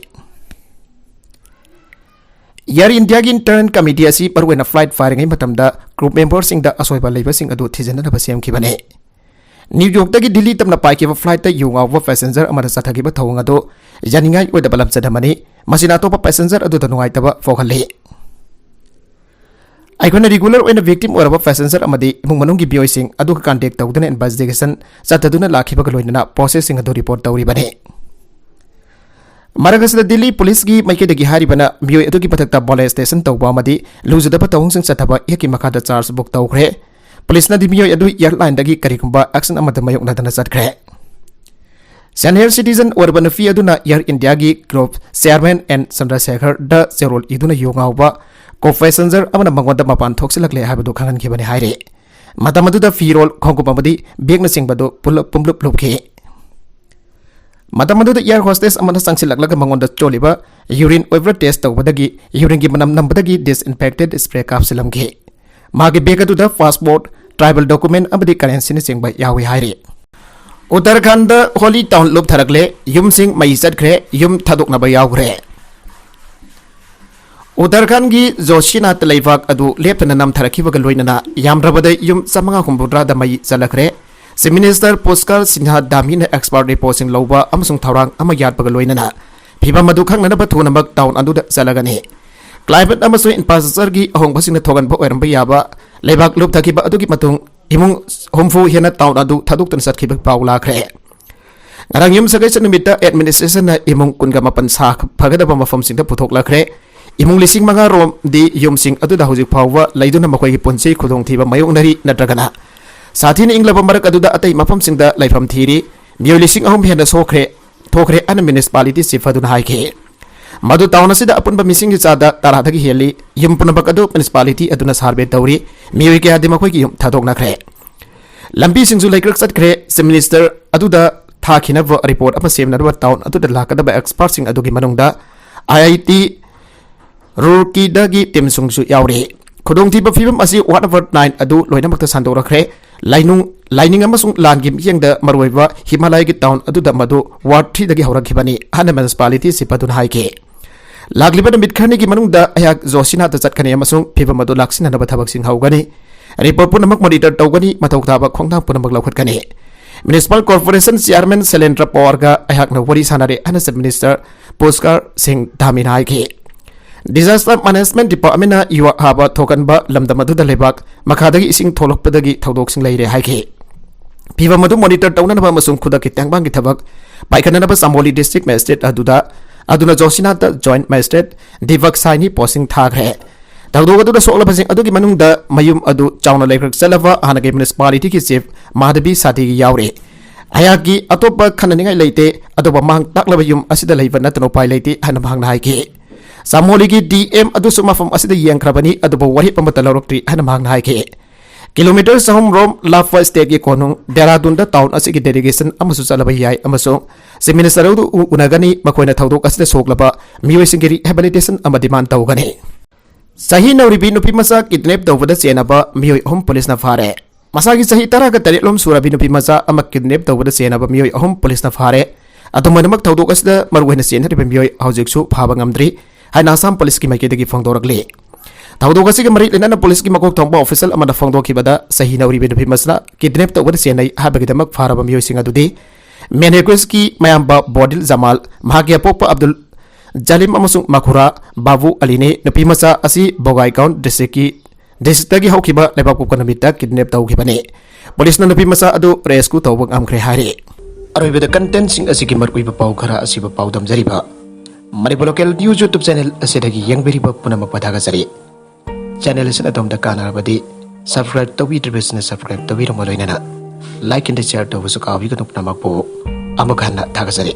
ꯏꯌꯔ ꯏꯟꯗꯤꯌꯥꯒꯤ ꯏꯟꯇꯔꯅꯦꯜ ꯀꯃꯤꯇꯤ ꯑꯁꯤ ꯃꯔꯨꯑꯣꯏꯅ ꯐ꯭ꯂꯥꯏꯠ ꯄꯥꯏꯔꯤꯉꯩ ꯃꯇꯝꯗ ꯀ꯭ꯔꯨ ꯃꯦꯝꯕꯔꯁꯤꯡꯗ ꯑꯁꯣꯏꯕ ꯂꯩꯕꯁꯤꯡ ꯑꯗꯨ ꯊꯤꯖꯤꯟꯅꯅꯕ ꯁꯦꯝꯈꯤꯕꯅꯤ꯫ ꯅ꯭ꯌꯨ ꯌꯣꯔꯛꯇꯒꯤ ꯗꯤꯜꯂꯤ ꯇꯝꯅ ꯄꯥꯏꯈꯤꯕ ꯐ꯭ꯂꯥꯏꯠꯇ ꯌꯨ ꯉꯥꯎꯕ ꯄꯦꯁꯦꯟꯖꯔ ꯑꯃꯅ ꯆꯠꯊꯈꯤꯕ ꯊꯧꯑꯣꯡ ꯑꯗꯨ ꯌꯥꯅꯤꯡꯉꯥꯏ ꯑꯣꯏꯗꯕ ꯂꯝꯆꯠ ꯑꯃꯅꯤ꯫ ꯃꯁꯤꯅ ꯑꯇꯣꯞꯄ ꯄꯦꯁꯦꯟꯖꯔ ꯑꯗꯨꯗ ꯅꯨꯡꯉꯥꯏꯇꯕ ꯐꯥꯎꯍꯜꯂꯤ꯫ ꯑꯩꯈꯣꯏꯅ ꯔꯤꯒꯨꯂꯔ ꯑꯣꯏꯅ ꯚꯤꯛꯇꯤꯝ ꯑꯣꯏꯔꯕ ꯄꯦꯁꯦꯟꯖꯔ ꯑꯃꯗꯤ ꯏꯃꯨꯡ ꯃꯅꯨꯡꯒꯤ ꯃꯤꯑꯣꯏꯁꯤꯡ ꯑꯗꯨꯒ ꯀꯟꯇꯦꯛ ꯇꯧꯗꯨꯅ ꯏꯟꯚꯦꯁꯇꯤꯒꯦꯁꯟ ꯆꯠꯊꯗꯨꯅ ꯂꯥꯛꯈꯤꯕꯒ ꯂꯣꯏꯅꯅ ꯄ꯭ꯔꯣꯁꯦꯁꯁꯤꯡ ꯑꯗꯨ ꯔꯤꯄꯣꯔꯠ ꯇꯧꯔꯤꯕꯅꯤ꯫ ꯃꯔꯛ ꯑꯁꯤꯗ ꯗꯤꯜꯂꯤ ꯄꯨꯂꯤꯁꯀꯤ ꯃꯥꯏꯀꯩꯗꯒꯤ ꯍꯥꯏꯔꯤꯕꯅ ꯃꯤꯑꯣꯏ ꯑꯗꯨꯒꯤ ꯃꯊꯛꯇ ꯃꯣꯂꯦꯁꯇꯦꯁꯟ ꯇꯧꯕ ꯑꯃꯗꯤ ꯂꯨꯖꯗꯕ ꯊꯧꯑꯣꯡꯁꯤꯡ ꯆꯠꯊꯕ ꯑꯦꯛꯀꯤ ꯃꯈꯥꯗ ꯆꯥꯔꯖ ꯕꯨꯛ ꯇꯧꯈ꯭ꯔꯦ꯫ ꯄꯨꯂꯤꯁꯅꯗꯤ ꯃꯤꯑꯣꯏ ꯑꯗꯨ ꯏꯌꯔꯂꯥꯏꯟꯗꯒꯤ ꯀꯔꯤꯒꯨꯝꯕ ꯑꯦꯛꯁꯟ ꯑꯃꯠꯇ ꯃꯥꯌꯣꯛꯅꯗꯅ ꯆꯠꯈ꯭ꯔꯦ꯫ ꯁꯦꯅꯤꯌꯔ ꯁꯤꯇꯤꯖꯟ ꯑꯣꯏꯔꯕ ꯅꯨꯄꯤ ꯑꯗꯨꯅ ꯏꯌꯔ ꯏꯟꯗꯤꯌꯥꯒꯤ ꯒ꯭ꯔꯨꯞ ꯆꯤꯌꯔꯃꯦꯟ ꯑꯦꯟ ꯆꯟꯗ꯭ꯔꯁꯦꯈꯔꯗ ꯆꯦꯔꯣꯜ ꯏꯗꯨꯅ ꯌꯨ ꯉꯥꯎꯕ ꯀꯣ ꯄꯦꯁꯦꯟꯖꯔ ꯑꯃꯅ ꯃꯉꯣꯟꯗ ꯃꯄꯥꯟ ꯊꯣꯛꯆꯤꯜꯂꯛꯂꯦ ꯍꯥꯏꯕꯗꯨ ꯈꯪꯍꯟꯈꯤꯕꯅꯤ ꯍꯥꯏꯔꯤ꯫ ꯃꯇꯝ ꯑꯗꯨꯗ ꯐꯤꯔꯣꯜ, ꯈꯣꯡꯎꯞ ꯑꯃꯗꯤ ꯕꯦꯒꯅꯆꯤꯡꯕꯗꯨ ꯄꯨꯜꯂꯞ ꯄꯨꯝꯂꯨꯞ ꯂꯨꯞꯈꯤ꯫ ꯃꯇꯝ ꯑꯗꯨꯗ ꯏꯌꯔ ꯍꯣꯁꯇꯦꯁ ꯑꯃꯅ ꯆꯪꯁꯤꯜꯂꯛꯂꯒ ꯃꯉꯣꯟꯗ ꯆꯣꯜꯂꯤꯕ ꯌꯨꯔꯤꯟ ꯑꯣꯏꯕ꯭ꯔꯥ ꯇꯦꯁ ꯇꯧꯕꯗꯒꯤ ꯌꯨꯔꯤꯟꯒꯤ ꯃꯅꯝ ꯅꯝꯕꯗꯒꯤ ꯗꯤꯁꯏꯟꯐꯦꯛꯇꯦꯟ ꯁ꯭ꯄ꯭ꯔꯦ ꯀꯥꯞꯁꯤꯜꯂꯝꯈꯤ꯫ ꯃꯥꯒꯤ ꯕꯦꯒ ꯑꯗꯨꯗ ꯄꯥꯁꯄꯣꯔꯠ, ꯇ꯭ꯔꯥꯏꯕꯦꯜ ꯗꯣꯀꯨꯃꯦꯟ ꯑꯃꯗꯤ ꯀꯔꯦꯟꯁꯤꯅꯆꯤꯡꯕ ꯌꯥꯎꯏ ꯍꯥꯏꯔꯤ꯫ ꯎꯠꯇꯔꯈꯟꯗ ꯍꯣꯂꯤ ꯇꯥꯎꯟ ꯂꯨꯞꯊꯔꯛꯂꯦ, ꯌꯨꯝꯁꯤꯡ ꯃꯩ ꯆꯠꯈ꯭ꯔꯦ, ꯌꯨꯝ ꯊꯥꯗꯣꯛꯅꯕ ꯌꯥꯎꯈ꯭ꯔꯦ꯫ ꯎꯠꯇꯔꯈꯟꯗꯒꯤ ꯖꯣꯁꯤꯅꯥꯊ ꯂꯩꯕꯥꯛ ꯑꯗꯨ ꯂꯦꯞꯇꯅ ꯅꯝꯊꯔꯛꯈꯤꯕꯒ ꯂꯣꯏꯅꯅ ꯌꯥꯝꯗ꯭ꯔꯕꯗ ꯌꯨꯝ ꯆꯥꯃꯉꯥ ꯍꯨꯝꯐꯨꯇꯔꯥꯗ ꯃꯩ ꯆꯠꯂꯛꯈ꯭ꯔꯦ꯫ Chief Minister ꯄꯨꯁꯀꯔ ꯁꯤꯟꯍꯥ ꯙꯥꯃꯤꯅ expert reportꯁꯤꯡ ꯂꯧꯕ ꯑꯃꯁꯨꯡ ꯊꯧꯔꯥꯡ ꯑꯃ ꯌꯥꯠꯄꯒ ꯂꯣꯏꯅꯅ ꯐꯤꯚꯝ ꯑꯗꯨ ꯈꯪꯅꯅꯕ ꯊꯨꯅꯃꯛ town ꯑꯗꯨꯗ ꯆꯠꯂꯒꯅꯤ꯫ Climate ꯑꯃꯁꯨꯡ infrastructureꯒꯤ ꯑꯍꯣꯡꯕꯁꯤꯡꯅ ꯊꯣꯛꯍꯟꯕ ꯑꯣꯏꯔꯝꯕ ꯌꯥꯕ ꯂꯩꯕꯥꯛ ꯂꯨꯞꯊꯈꯤꯕ ꯑꯗꯨꯒꯤ ꯃꯇꯨꯡ ꯏꯃꯨꯡ ꯍꯨꯝꯐꯨ ꯍꯦꯟꯅ town ꯑꯗꯨ ꯊꯥꯗꯣꯛꯇꯨꯅ ꯆꯠꯈꯤꯕ ꯄꯥꯎ ꯂꯥꯛꯈ꯭ꯔꯦ꯫ ꯉꯔꯥꯡ ꯌꯨꯝꯁꯀꯩꯁ ꯅꯨꯃꯤꯠꯇ administrationꯅ ꯏꯃꯨꯡ ꯀꯨꯟꯒ ꯃꯥꯄꯟ ꯁꯥ ꯐꯒꯗꯕ ꯃꯐꯝꯁꯤꯡꯗ ꯄꯨꯊꯣꯛꯂꯛꯈ꯭ꯔꯦ꯫ ꯏꯃꯨꯡ ꯂꯤꯁꯤꯡ ꯃꯉꯥ ꯔꯣꯝꯗꯤ ꯌꯨꯝꯁꯤꯡ ꯑꯗꯨꯗ ꯍꯧꯖꯤꯛ ꯐꯥꯎꯕ ꯂꯩꯗꯨꯅ ꯃꯈꯣꯏꯒꯤ ꯄꯨꯟꯁꯤ ꯈꯨꯗꯣꯡꯊꯤꯕ ꯃꯥꯌꯣꯛꯅꯔꯤ ꯅꯠꯇ꯭ꯔꯒꯅ ꯁꯥꯊꯤꯅ ꯏꯪꯂꯕ ꯃꯔꯛ ꯑꯗꯨꯗ ꯑꯇꯩ ꯃꯐꯝꯁꯤꯡꯗ ꯂꯩꯐꯝ ꯊꯤꯔꯤ꯫ ꯃꯤꯑꯣꯏ ꯂꯤꯁꯤꯡ ꯑꯍꯨꯝ ꯍꯦꯟꯅ ꯁꯣꯛꯈ꯭ꯔꯦ, ꯊꯣꯛꯈ꯭ꯔꯦ ꯍꯥꯏꯅ municipality chief ꯑꯗꯨꯅ ꯍꯥꯏꯈꯤ꯫ ꯃꯗꯨ town ꯑꯁꯤꯗ ꯑꯄꯨꯟꯕ ꯃꯤꯁꯤꯡꯒꯤ ꯆꯥꯗ ꯇꯔꯥꯗꯒꯤ ꯍꯦꯜꯂꯤ꯫ ꯌꯨꯝ ꯄꯨꯝꯅꯃꯛ ꯑꯗꯨ municipality ꯑꯗꯨꯅ survey ꯇꯧꯔꯤ꯫ ꯃꯤꯑꯣꯏ ꯀꯌꯥꯗꯤ ꯃꯈꯣꯏꯒꯤ ꯌꯨꯝ ꯊꯥꯗꯣꯛꯅꯈ꯭ꯔꯦ꯫ ꯂꯝꯕꯤꯁꯤꯡꯁꯨ ꯂꯩꯀ꯭ꯔꯛ ꯆꯠꯈ꯭ꯔꯦ꯫ Chief Minister ꯑꯗꯨꯗ ꯊꯥꯈꯤꯅꯕ report ꯑꯃ ꯁꯦꯝꯅꯅꯕ town ꯑꯗꯨꯗ ꯂꯥꯛꯀꯗꯕ expertꯁꯤꯡ ꯑꯗꯨꯒꯤ ꯃꯅꯨꯡꯗ IIT ꯔꯨꯔꯀꯤꯗꯒꯤ teamꯁꯤꯡꯁꯨ ꯌꯥꯎꯔꯤ꯫ ꯈꯨꯗꯣꯡꯊꯤꯕ ꯐꯤꯕꯝ ꯑꯁꯤ one over nine ꯑꯗꯨ ꯂꯣꯏꯅꯃꯛꯇ ꯁꯟꯗꯣꯔꯛꯈ꯭ꯔꯦ꯫ ꯂꯥꯏꯅꯨꯡ, ꯂꯥꯏꯅꯤꯡ ꯑꯃꯁꯨꯡ ꯂꯥꯟꯒꯤ ꯃꯤꯠꯌꯦꯡꯗ ꯃꯔꯨꯑꯣꯏꯕ ꯍꯤꯃꯥꯂꯌꯒꯤ town ꯑꯗꯨꯗ ꯃꯗꯨ Ward threeꯗꯒꯤ ꯍꯧꯔꯛꯈꯤꯕꯅꯤ ꯍꯥꯏꯅ municipality chief ꯑꯗꯨꯅ ꯍꯥꯏꯈꯤ꯫ ꯂꯥꯛꯂꯤꯕ ꯅꯨꯃꯤꯠ ꯈꯔꯅꯤꯒꯤ ꯃꯅꯨꯡꯗ ꯑꯩꯍꯥꯛ ꯖꯣꯁꯤꯅꯥꯊꯇ ꯆꯠꯀꯅꯤ ꯑꯃꯁꯨꯡ ꯐꯤꯕꯝ ꯑꯗꯨ ꯂꯥꯛꯁꯤꯟꯅꯅꯕ ꯊꯕꯛꯁꯤꯡ ꯍꯧꯒꯅꯤ꯫ Report ꯄꯨꯝꯅꯃꯛ monitor ꯇꯧꯒꯅꯤ, ꯃꯊꯧ ꯇꯥꯕ ꯈꯣꯡꯊꯥꯡ ꯄꯨꯝꯅꯃꯛ ꯂꯧꯈꯠꯀꯅꯤ꯫ Municipal Corporation Chairman ꯁꯩꯂꯦꯟꯗ꯭ꯔ ꯄꯋꯥꯔꯒ ꯑꯩꯍꯥꯛꯅ ꯋꯥꯔꯤ ꯁꯥꯟꯅꯔꯦ ꯍꯥꯏꯅ Chief Minister ꯄꯨꯁꯀꯔ ꯁꯤꯡ ꯙꯥꯃꯤꯅ ꯍꯥꯏꯈꯤ꯫ Disaster Management Departmentꯅ ꯌꯨꯍꯥ ꯍꯥꯕ ꯊꯣꯛꯍꯟꯕ ꯂꯝꯗꯝ ꯑꯗꯨꯗ ꯂꯩꯕꯥꯛ ꯃꯈꯥꯗꯒꯤ ꯏꯁꯤꯡ ꯊꯣꯛꯂꯛꯄꯗꯒꯤ ꯊꯧꯗꯣꯛꯁꯤꯡ ꯂꯩꯔꯦ ꯍꯥꯏꯈꯤ꯫ ꯐꯤꯕꯝ ꯑꯗꯨ monitor ꯇꯧꯅꯅꯕ ꯑꯃꯁꯨꯡ ꯈꯨꯗꯛꯀꯤ ꯇꯦꯡꯕꯥꯡꯒꯤ ꯊꯕꯛ ꯄꯥꯏꯈꯠꯅꯅꯕ ꯆꯃꯣꯂꯤ District Magistrate ꯑꯗꯨꯗ, ꯑꯗꯨꯅ ꯖꯣꯁꯤꯅꯥꯊꯇ Joint Magistrate ꯗꯤꯄꯛ ꯁꯥꯏꯅꯤ posting ꯊꯥꯈ꯭ꯔꯦ꯫ ꯊꯧꯗꯣꯛ ꯑꯗꯨꯗ ꯁꯣꯛꯂꯕꯁꯤꯡ ꯑꯗꯨꯒꯤ ꯃꯅꯨꯡꯗ ꯃꯌꯨꯝ ꯑꯗꯨ ꯆꯥꯎꯅ ꯂꯩꯀ꯭ꯔꯛ ꯆꯠꯂꯕ ꯍꯥꯟꯅꯒꯤ municipalityꯒꯤ chief ꯃꯥꯙꯕꯤ ꯁꯥꯊꯤꯒꯤ ꯌꯥꯎꯔꯤ꯫ ꯑꯩꯍꯥꯛꯀꯤ ꯑꯇꯣꯞꯄ ꯈꯟꯅꯅꯤꯡꯉꯥꯏ ꯂꯩꯇꯦ, ꯑꯗꯨꯕꯨ ꯃꯥꯡ ꯇꯥꯛꯂꯕ ꯌꯨꯝ ꯑꯁꯤꯗ ꯂꯩꯕ ꯅꯠꯇꯅ ꯎꯄꯥꯏ ꯂꯩꯇꯦ ꯍꯥꯏꯅ ꯃꯍꯥꯛꯅ ꯍꯥꯏꯈꯤ꯫ ꯆꯃꯣꯂꯤꯒꯤ DM ꯑꯗꯨꯁꯨ ꯃꯐꯝ ꯑꯁꯤꯗ ꯌꯦꯡꯈ꯭ꯔꯕꯅꯤ, ꯑꯗꯨꯕꯨ ꯋꯥꯔꯦꯞ ꯑꯃꯠꯇ ꯂꯧꯔꯛꯇ꯭ꯔꯤ ꯍꯥꯏꯅ ꯃꯍꯥꯛꯅ ꯍꯥꯏꯈꯤ꯫ Kilometre ꯆꯍꯨꯝ ꯔꯣꯝ ꯂꯥꯞꯄ stateꯀꯤ ꯀꯣꯅꯨꯡ ꯗꯦꯍꯔꯥꯗꯨꯟꯗ town ꯑꯁꯤꯒꯤ delegation ꯑꯃꯁꯨ ꯆꯠꯂꯕ ꯌꯥꯏ ꯑꯃꯁꯨꯡ Chief Minister ꯑꯗꯨ ꯎ-, ꯎꯅꯒꯅꯤ꯫ ꯃꯈꯣꯏꯅ ꯊꯧꯗꯣꯛ ꯑꯁꯤꯗ ꯁꯣꯛꯂꯕ ꯃꯤꯑꯣꯏꯁꯤꯡꯒꯤ rehabilitation ꯑꯃ demand ꯇꯧꯒꯅꯤ꯫ ꯆꯍꯤ ꯅꯧꯔꯤꯕꯤ ꯅꯨꯄꯤ ꯃꯆꯥ kidnap ꯇꯧꯕꯗ ꯆꯦꯟꯅꯕ ꯃꯤꯑꯣꯏ ꯑꯍꯨꯝ ꯄꯨꯂꯤꯁꯅ ꯐꯥꯔꯦ꯫ ꯃꯁꯥꯒꯤ ꯆꯍꯤ ꯇꯔꯥꯒ ꯇꯔꯦꯠ ꯂꯣꯝ ꯁꯨꯔꯕꯤ ꯅꯨꯄꯤ ꯃꯆꯥ ꯑꯃ kidnap ꯇꯧꯕꯗ ꯆꯦꯟꯅꯕ ꯃꯤꯑꯣꯏ ꯑꯍꯨꯝ ꯄꯨꯂꯤꯁꯅ ꯐꯥꯔꯦ꯫ ꯑꯗꯨꯝ ꯑꯣꯏꯅꯃꯛ, ꯊꯧꯗꯣꯛ ꯑꯁꯤꯗ ꯃꯔꯨꯑꯣꯏꯅ ꯆꯦꯟꯅꯔꯤꯕ ꯃꯤꯑꯣꯏ ꯍꯧꯖꯤꯛꯁꯨ ꯐꯥꯕ ꯉꯝꯗ꯭ꯔꯤ꯫ ꯍꯥꯏꯅ ꯑꯁꯥꯝ ꯄꯨꯂꯤꯁꯀꯤ ꯃꯥꯏꯀꯩꯗꯒꯤ ꯐꯣꯡꯗꯣꯔꯛꯂꯤ꯫ ꯊꯧꯗꯣꯛ ꯑꯁꯤꯒ ꯃꯔꯤ ꯂꯩꯅꯅ ꯄꯨꯂꯤꯁꯀꯤ ꯃꯀꯣꯛ ꯊꯣꯡꯕ ꯑꯣꯐꯤꯁꯤꯌꯦꯜ ꯑꯃꯅ ꯐꯣꯡꯗꯣꯛꯈꯤꯕꯗ, ꯆꯍꯤ ꯅꯧꯔꯤꯕ ꯅꯨꯄꯤ ꯃꯆꯥ ꯀꯤꯗꯅꯦꯞ ꯇꯧꯕꯗ ꯆꯦꯟꯅꯩ ꯍꯥꯏꯕꯒꯤꯗꯃꯛ ꯐꯥꯔꯕ ꯃꯤꯑꯣꯏꯁꯤꯡ ꯑꯗꯨꯗꯤ ꯃꯦꯅꯦꯀ꯭ꯋꯤꯁꯀꯤ ꯃꯌꯥꯝꯕ ꯕꯣꯗꯤꯜ ꯖꯃꯥꯜ, ꯃꯍꯥꯛꯀꯤ ꯑꯄꯣꯛꯄ ꯑꯕꯗꯨꯜ ꯖꯂꯤꯝ ꯑꯃꯁꯨꯡ ꯃꯈꯨꯔꯥ ꯕꯥꯕꯨ ꯑꯂꯤꯅꯤ꯫ ꯅꯨꯄꯤ ꯃꯆꯥ ꯑꯁꯤ ꯕꯣꯒꯥꯏꯒꯥꯎꯟ ꯗꯤꯁꯇ꯭ꯔꯤꯛꯀꯤ, ꯗꯤꯁꯇ꯭ꯔꯤꯛꯇꯒꯤ ꯍꯧꯈꯤꯕ ꯂꯩꯕꯥꯛꯄꯣꯛꯄ ꯅꯨꯃꯤꯠꯇ ꯀꯤꯗꯅꯦꯞ ꯇꯧꯈꯤꯕꯅꯤ꯫ ꯄꯨꯂꯤꯁꯅ ꯅꯨꯄꯤ ꯃꯆꯥ ꯑꯗꯨ ꯔꯦꯁꯀ꯭ꯌꯨ ꯇꯧꯕ ꯉꯝꯈ꯭ꯔꯦ ꯍꯥꯏꯔꯤ꯫ ꯑꯔꯣꯏꯕꯗ ꯀꯟꯇꯦꯟꯁꯤꯡ ꯑꯁꯤꯒꯤ ꯃꯔꯨꯑꯣꯏꯕ ꯄꯥꯎ ꯈꯔ ꯑꯁꯤꯕꯨ ꯄꯥꯎꯗꯝꯖꯔꯤꯕ ꯃꯅꯤꯄꯨꯔ ꯂꯣꯀꯦꯜ ꯅ꯭ꯌꯨꯁ ꯌꯨꯇ꯭ꯌꯨꯕ ꯆꯦꯅꯦꯜ ꯑꯁꯤꯗꯒꯤ ꯌꯦꯡꯕꯤꯔꯤꯕ ꯄꯨꯝꯅꯃꯛꯄꯨ ꯊꯥꯒꯠꯆꯔꯤ꯫ ꯆꯦꯅꯦꯜ ꯑꯁꯤꯅ ꯑꯗꯣꯝꯗ ꯀꯥꯟꯅꯔꯕꯗꯤ ꯁꯕꯁꯀ꯭ꯔꯥꯏꯕ ꯇꯧꯕꯤꯗ꯭ꯔꯤꯕꯁꯤꯡꯅ ꯁꯕꯁꯀ꯭ꯔꯥꯏꯕ ꯇꯧꯕꯤꯔꯝꯕ ꯂꯣꯏꯅꯅ ꯂꯥꯏꯛ ꯑꯦꯟ ꯁꯤꯌꯔ ꯇꯧꯕꯁꯨ ꯀꯥꯎꯕꯤꯒꯅꯨ꯫ ꯄꯨꯝꯅꯃꯛꯄꯨ ꯑꯃꯨꯛ ꯍꯟꯅ ꯊꯥꯒꯠꯆꯔꯤ꯫